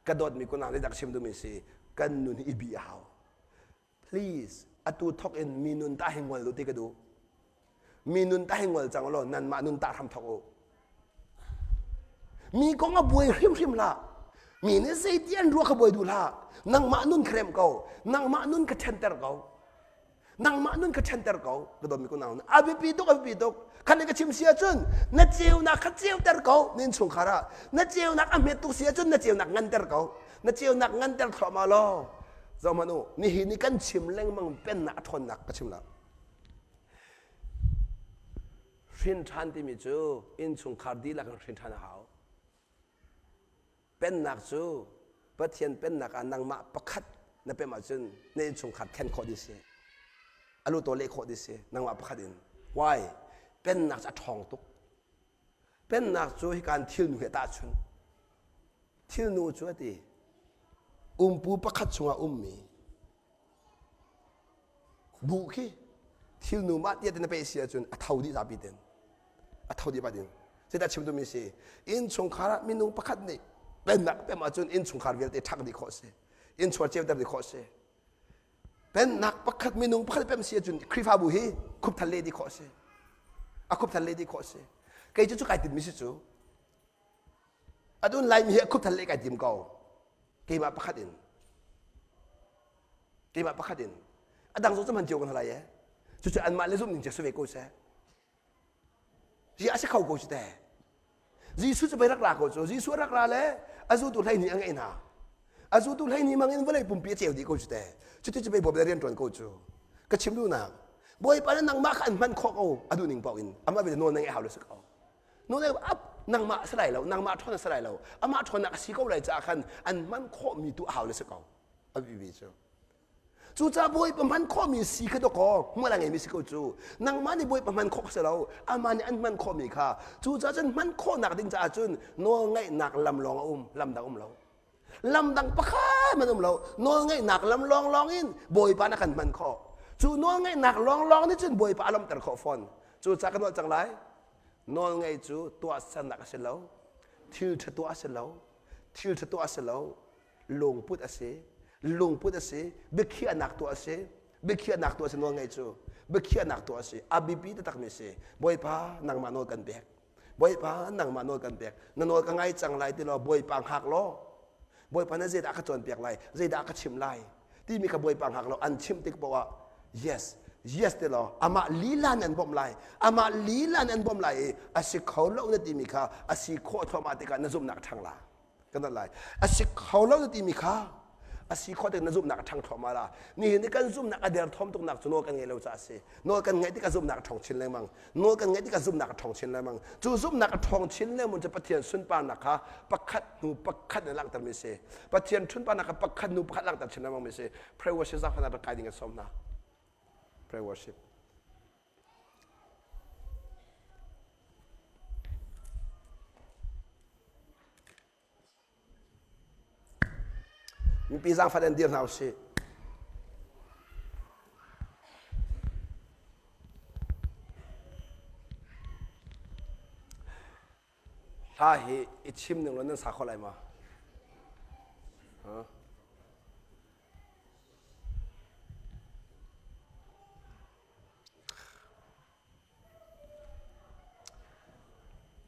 ka dawtmi kunang nih dak chim duhmi si kan nun hi i bih a hau. Please atu thok in mi nun tah hi ngol duh ti ka duh. Mi nun tah hi ngol cang law nanmah nun tah hram thok u. Mi kong a buai hrimhrim hlah. Mi nih zeiti an ruah kha buai duh hlah. Nangmah nun kha remh ko. Nangmah nun kha ṭhenter ko. Nangmah nun kha ṭhenter ko. Ka dawtmi ko nau. A biapi tuk, a biapi tuk. Khan ka chim si ahcun na ceunak kha ceuter ko na innchungkhar ah. Na ceunak a hmet tuk si ahcun na ceunak nganter ko. Na ceunak nganter thluahmah law. Zoh hmanh u, nihin ni kan chim lengmang pennak a ṭhawnnak ka chim lo. Hrin ṭhan timi cu innchungkhar dihlak in hrin ṭhan a hau. Pennak cu Pathian pennak ah nangmah pakhat na pem ahcun na innchungkhar thlen khawh dih si. A lu taw leh khawh dih si nangmah pakhat in. Why? Pennak cu a ṭhawng tuk. Pennak cu hikan thilnu he tahchun. Thilnu cu a ti umpu pakhat chungah ummi Buh khi thilnu mah tiah na peh si ahcun a tho dih zapi ten. A tho dih batin. Zeidah chim duhmi si? Innchungkhar ah minung pakhat nih pennak pem ahcun innchungkhar vialte ṭhak dih khawh si. Innchuar ceuter dih khawh si. Pennak pakhat minung pakhat pem si ahcun Khrihfabu hi khupthal leh dih khawh si. A khupthal leh dih khawh si. Kei cu cu kai timmi si cu. Adun Laimi hi a khupthal leh kai tim ko. Keimah pakhat in. Keimah pakhat in. A dang zong cu hman cio ko hna lai e. Cucu anmah le zumh ning cio si ve ko seh. Zi a si kho ko cu te. Jesuh cu pei rak ra ko cu. Jesuh rak ra le a zultu 12 a ngeih hna. A zultu 12 mang in vawlei pumpi a ceu dih ko cu te. Cuti cu pei bawm le rian ṭuan ko cu. Ka chim duhnak. Bawipa nih nangmah kha an hman khawh ko a duh ning paoh in. Amah bia nawl na ngeih hau le si ko. Nawl na up. Nangmah a si lai lo, nangmah ṭhawn a si lai lo. Amah ṭhawnnak a si ko lai caah khan an hman khawhmi tu a hau le si ko. A bibi cu. Cucaah Bawipa hman khawhmi si kha dawkaw hmual a ngeimi si ko cu. Nangmah nih Bawipa hman khawh si lo, amah nih an hman khawhmi kha. Cucaah cun hman khawhnak ding caah cun nawlngaihnak lam lawng a um, lam dang um lo. Lam dang pakhat hmanh um lo. Nawlngaihnak lam lawnglawng in Bawipa na kan hman khawh. Cu nawlngaihnak lawnglawng nih cun Bawipa a lawmhter khawh fawn. Cucaah kan holh cang lai. Nawlngaih cu tuahsernak a si lo, thil ṭha tuah a si lo, thil ṭha tuah a si lo, lungput a si lungput a si biakhiahnak tuah a si biakhiahnak tuah a si nawlngaih cu biakhiahnak tuah a si a biapi taktakmi a si bawipa nangmah nawl kan pek bawipa nangmah nawl kan pek na nawl ka ngai cang lai ti law bawipa hngak law bawipa na zeidah ka cawnpiak lai zeidah ka chimh lai timi kha bawipa hngak law an chimh tik paoh ah yes yes ti law amah lila in an bawmh lai amah lila in an bawmh lai i a si kho lo na timi kha a si khawh thluahmah tikah na zumhnak a ṭhang la kan dat lai a si kho lo na timi kha a si khawh tik na zumhnak a ṭhang thluahmah la nihin ni kan zumhnak a derthawm tuknak cu nawl kan ngeih lo caah a si nawl kan ngeih tikah zumhnak a ṭhawng chin lengmang nawl kan ngeih tikah zumhnak a ṭhawng chin lengmang cu zumhnak a ṭhawng chin lengmang cu Pathian sunparnak kha pakhat hnu pakhat in langhtermi a si Pathian sunparnak kha pakhat hnu pakhat langhter chin lengmang mi a si pray worship zaangfahnak rak kai ding in sawm hna pray worship Mipi zaangfah in dir hna usih. Hla hi i chim ning law nan sa kho lai ma? Huh?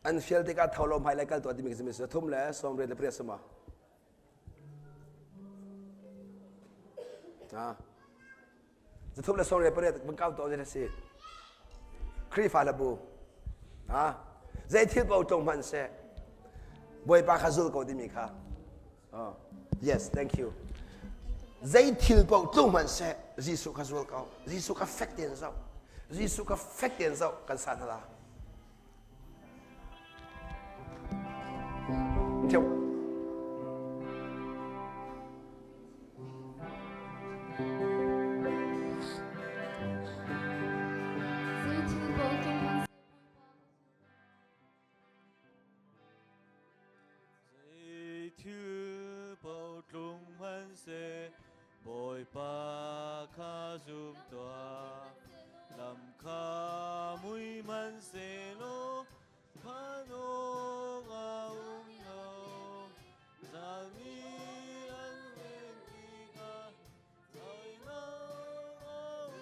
An fial tikah tho law hmailei kal tuah timi khi si thum le sawmriat le pariat sama. Ah. Zathum le sawmriat pariat van kau tuah a si. Khrihfa hlabu. Ah. Zei thil paoh tlung hmanh seh. Bawipa kha zul ko timi kha. Oh. Yes, thank you. Zei thil paoh tlung hmanh seh, Jesuh kha zul ko. Jesuh kha fek tein zoh. Jesuh kha fek tein zoh kan sa hna la. Thiam. Zei thil paoh tlung hmanh Zeithil paoh tlung hmanhseh Bawipa kha zum tuah. Lam kha mui hmanhsehlaw phan awk a um lo. Zalmi an len tikah Zoinak a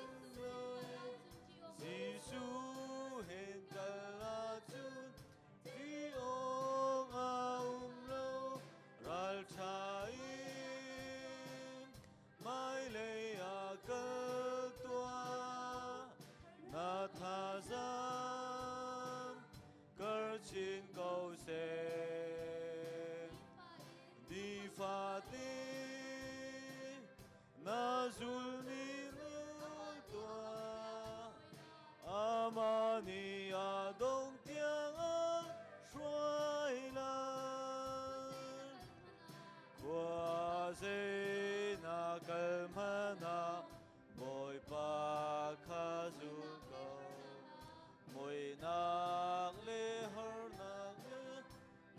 um lo. Jesuh hen kal ahcun Ti awk a um lo ralṭha in hmailei ah kal tuah. Na thazaang kar chin ko seh. Nifate na zulmi rul tuah. Amah nih a dong tiang a hruai lai. Khua zei na kal hmanh ah Bawipa kha zul ko. Muihnak le harnak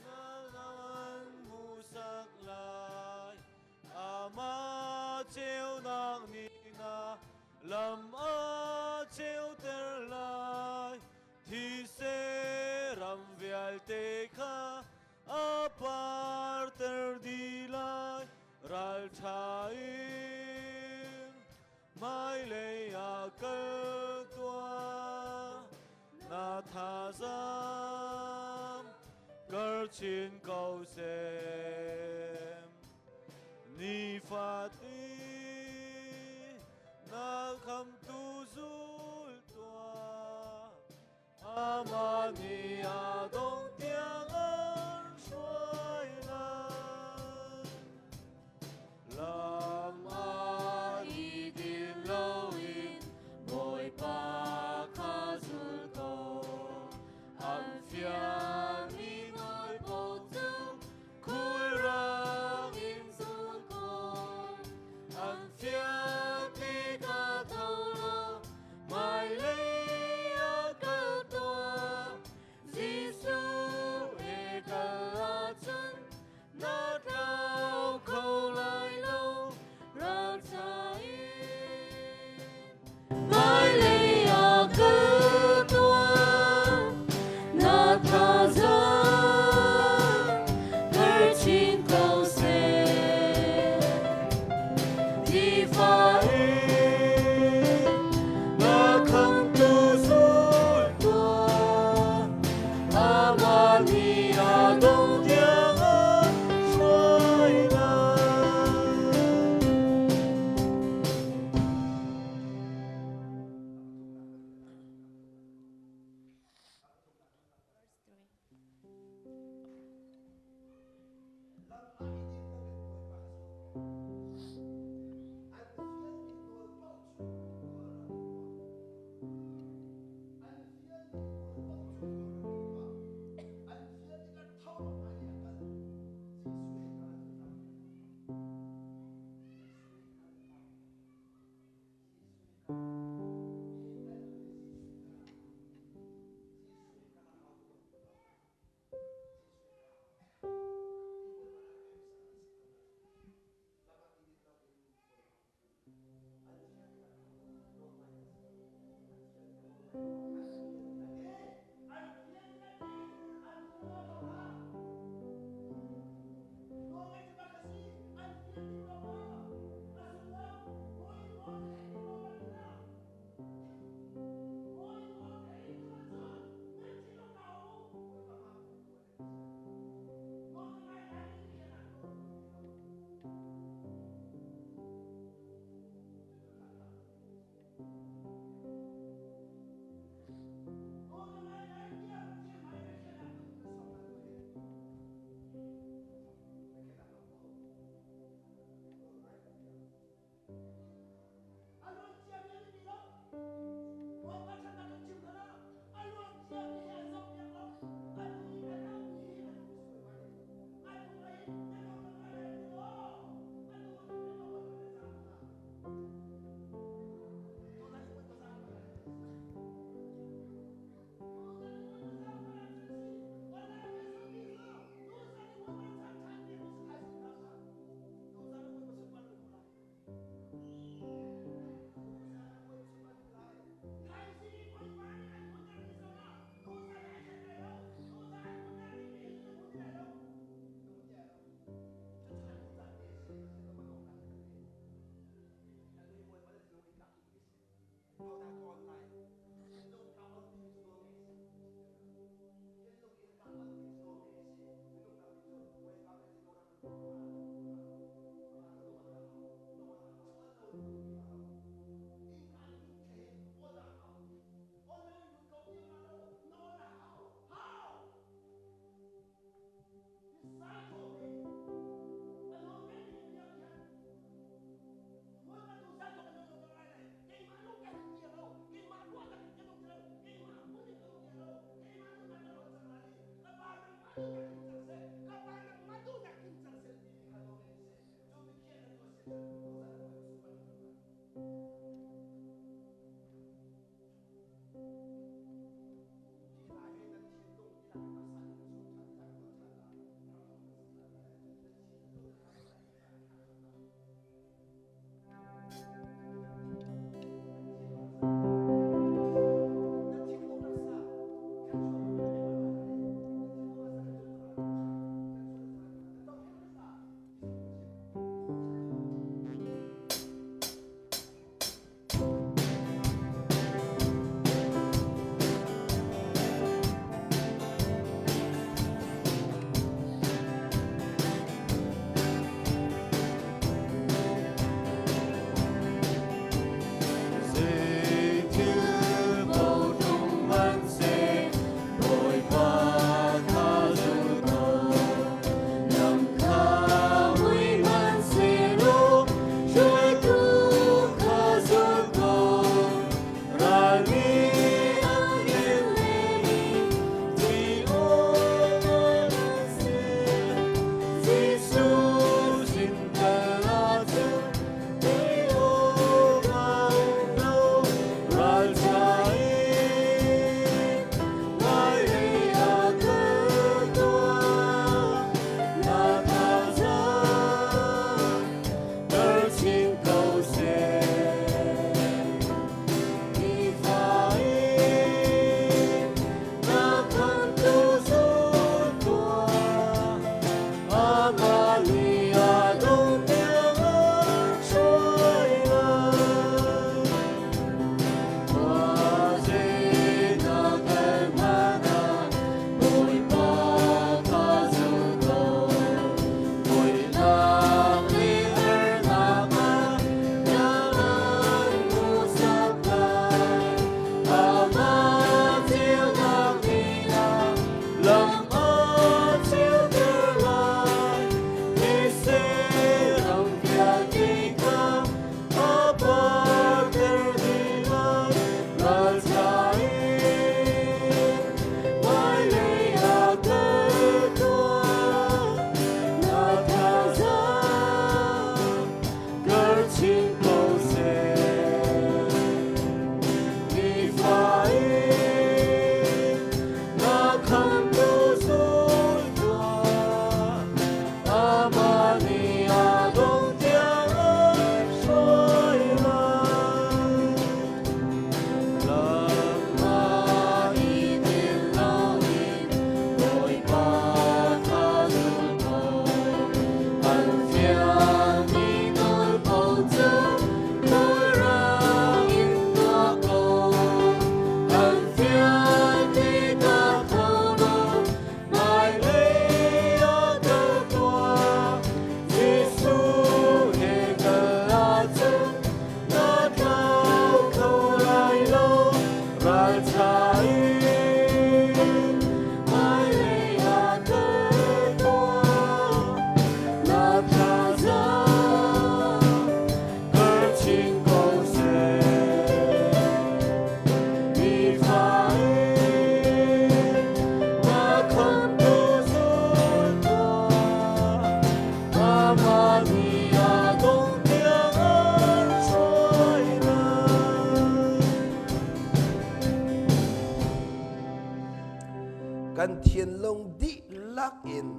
na an hmuhsak lai. Amah ceunak nih na lam a ceuter lai. Thise ram vialte kha a parter dih lai. Ralṭha in hmailei ah kal tuah. Na thazaang kar chin ko seh. Nifate na khamtu zul tuah. Amah nih a dong tiang an hruai lai. Lam ah i din loin Bawipa kha zul ko. An fialmi. nih a dong tiang an hruai lai. Khuazei na kal hmanh ah Bawipa kha zul ko. Muihnak le harnak ah na an hmuhsak lai. Amah ceunak nih na lam a ceuter lai. These ram vialte kha a parter dih lai. Ralṭha in hmailei ah kal tuah. Na thazaang kar chin ko seh. Nifa in na khamtu zul tuah. Amah nih a dong tiang an hruai lai. Lam ah i din loin Bawipa kha zul ko. An fialmi nawl paoh cu khulrang in tuah ko. An fial tikah tho law hmailei ah kal tuah. Jesuh he kal ahcun na tlau kho lai lo. Ralṭha in hmailei ah kal tuah. Na thazaang kar chin ko seh. Nifa in na khamtu zul tuah. Amah nih a dong tiang an hruai lai. Kan thinlung dihlak in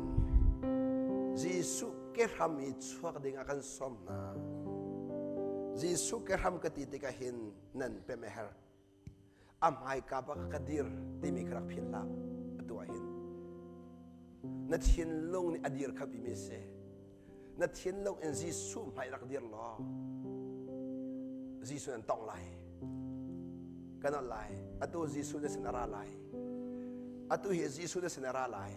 Jesuh kehram i chuak ding ah kan sawm hna. Jesuh kehram ka ti tikah hin nan pem a herh. A hmaika bak ka dir timi ka rak philh hlah atu ah hin. Na thinlung nih a dir kha bimi si. Na thinlung in Jesuh hmai rak dir law Jesuh nan tong lai. Kan ol lai. Atu Jesuh na sin a ra lai. Atu hi Jesuh na sin a ra lai.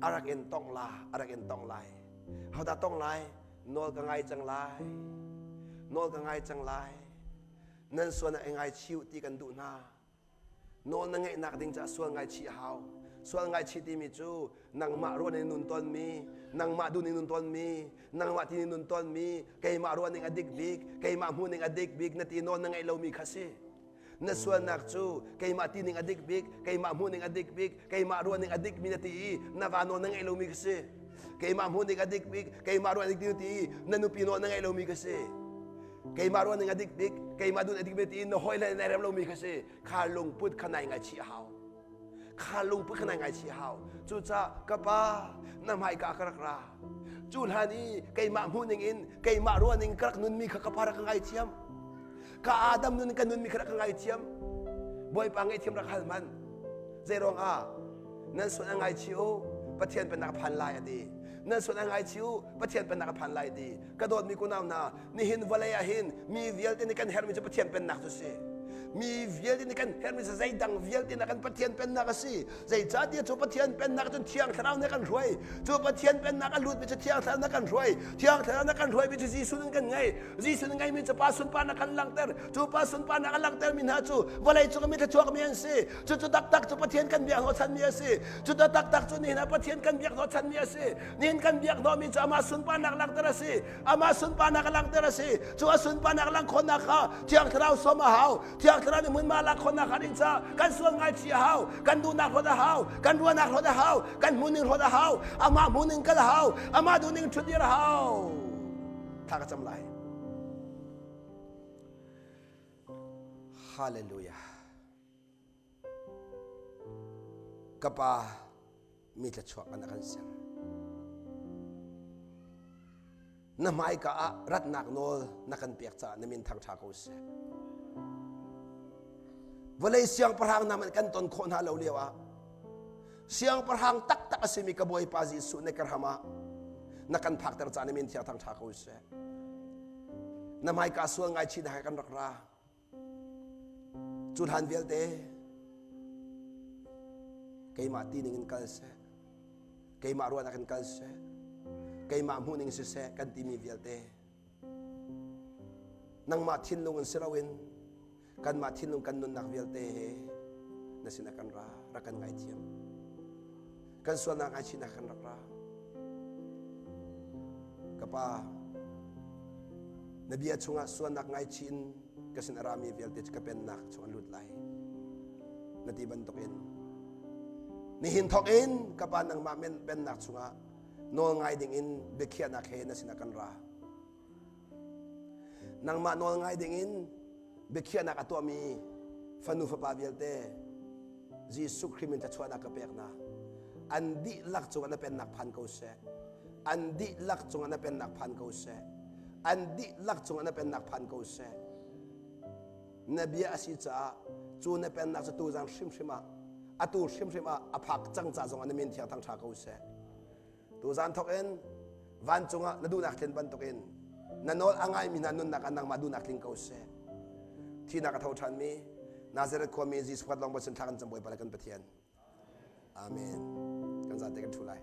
A rak in tong la, a rak in tong lai. Hodah tong lai? Nawl ka ngai cang lai. Nawl ka ngai cang lai. Nan sual ah i ngaichih ti kan duh hna. Nawl na ngeihnak ding caah sual ngaichih a hau. Sual ngaichih timi cu nangmah ruah ning nun tawnmi, nangmah duh ning nun tawnmi, nangmah ti ning nun tawnmi, keimah ruah ning a dik bik, keimah hmuh ning a dik bik na ti nawl na ngeih lomi kha si. Na sualnak cu keimah ti ning a dik bik, keimah hmuh ning a dik bik, keimah ruah ning a dik mi na ti i na va nawl na ngeih lomi kha si. Keimah hmuh ning a dik bik, keimah ruah ning na ti i na nupi nawl na ngeih lomi kha si. Keimah ruah ning a dik bik, keimah duh a dik bik ti na hawi le na rem lomi kha si. Kha lungput kha nai ngaichih a hau. Kha lungput kha nai ngaichih a hau. Cucaah ka pa na hmaika ka rak ra. Cu hlan i keimah hmuh ning in keimah ruah ning ka rak nunmi kha ka pa rak ka ngaithiam. Ka Adam nun ka nunmi kha rak ka ngaithiam. Bawipa ngaihthiam rak hal hmanh. Zei ruangah nan sual a ngaichih u Pathian pennak a phan lai a ti. Nan sual a ngaichih u Pathian pennak a phan lai a ti. Ka dawtmi kunau hna, nihin vawlei ah hin mi vialte nih kan herhmi cu Pathian pennak cu si. Mi vialte nih kan herhmi cu zeidang vialte nak kan Pathian pennak a si. Zeicahtiah cu Pathian pennak cun Thiang Thlarau nih kan hruai. Cu Pathian pennak a lutmi cu Thiang Thlarau nih kan hruai. Thiang Thlarau nih kan hruaimi cu Jesuh nih kan ngei. Jesuh nih ngeimi cu Pa sunparnak kan langhter. Cu Pa sunparnak a langhtermi hna cu vawlei cung mi thluachuakmi an si. Cucu taktak cu Pathian kan biak hnawhchanmi a si. Cu taktak cu nihin ah Pathian kan biak hnawhchanmi a si. Nihin kan biak hnawhmi cu amah sunparnak langhter a si. Amah sunparnak a langhter a si. Cu a sunparnak langh khawhnak kha Thiang Thlarau sawm a hau. Thiang Thlarau nih hmunhma lak khawhnak kha ding caah kan sual ngaichih a hau. Kan duhnak hlawt a hau. Kan ruahnak hlawt a hau. Kan hmuhning hlawt a hau. Amah hmuhning kal a hau. Amah duhning ṭhutdir a hau. Thla ka cam lai. Hallelujah. Ka pa mi tlachuak an kan ser. Na hmaika ah ratnak nawl na kan pek caah na min thangṭha ko seh. Vawlei siangpahrang hna man kan ton khawh hna lo lio ah siangpahrang taktak a simi ka Bawipa Jesuh na ka ram ah. Na kan phakter caan i min thiang thang ṭha ko seh. Na hmaika sual ngaichih he kan rak ra. Cu hlan vialte keimah ti ning in kal seh. Keimah ruahnak in kal seh. Keimah hmuh ning siseh kan timi vialte. Nangmah thinlung in si loin kanmah thinlung kan nunnak vialte he na sinah kan ra rak kan ngaithiam kan sualnak ngaichihnak kan rak ra ka pa na bia chungah sualnak ngaichih in ka sin a rami vialte cu ka pennak chung an lut lai na ti bantukin nihin thawk in ka pa nangmah pennak chungah nawl ngai ding in biakhiahnak he na sinah kan ra Nangmah nawl ngai dingin biakhiahnak a tuahmi fanu fapa vialte Jesuh Khrih min thluachuahnak ka pek hna. An dihlak cungah na pennak phan ko seh. An dihlak cungah na pennak phan ko seh. An dihlak cungah na pennak phan ko seh. Na bia a si caah cu na pennak cu tuzan hrimhrim ah atu hrimhrim ah a phak cang ca zongah na min thiang thang ṭha ko seh. Tuzan thawk in vancung ah na duhnak tlin bantukin na nawl a ngaimi hna nunnak ah nangmah duhnak tling ko seh. Thihnak a tho ṭhanmi Nazareth khuami Jesuh Christ lawng sin thla kan cam Bawipa le kan Pathian. Amen. Kan zate kan ṭhu lai.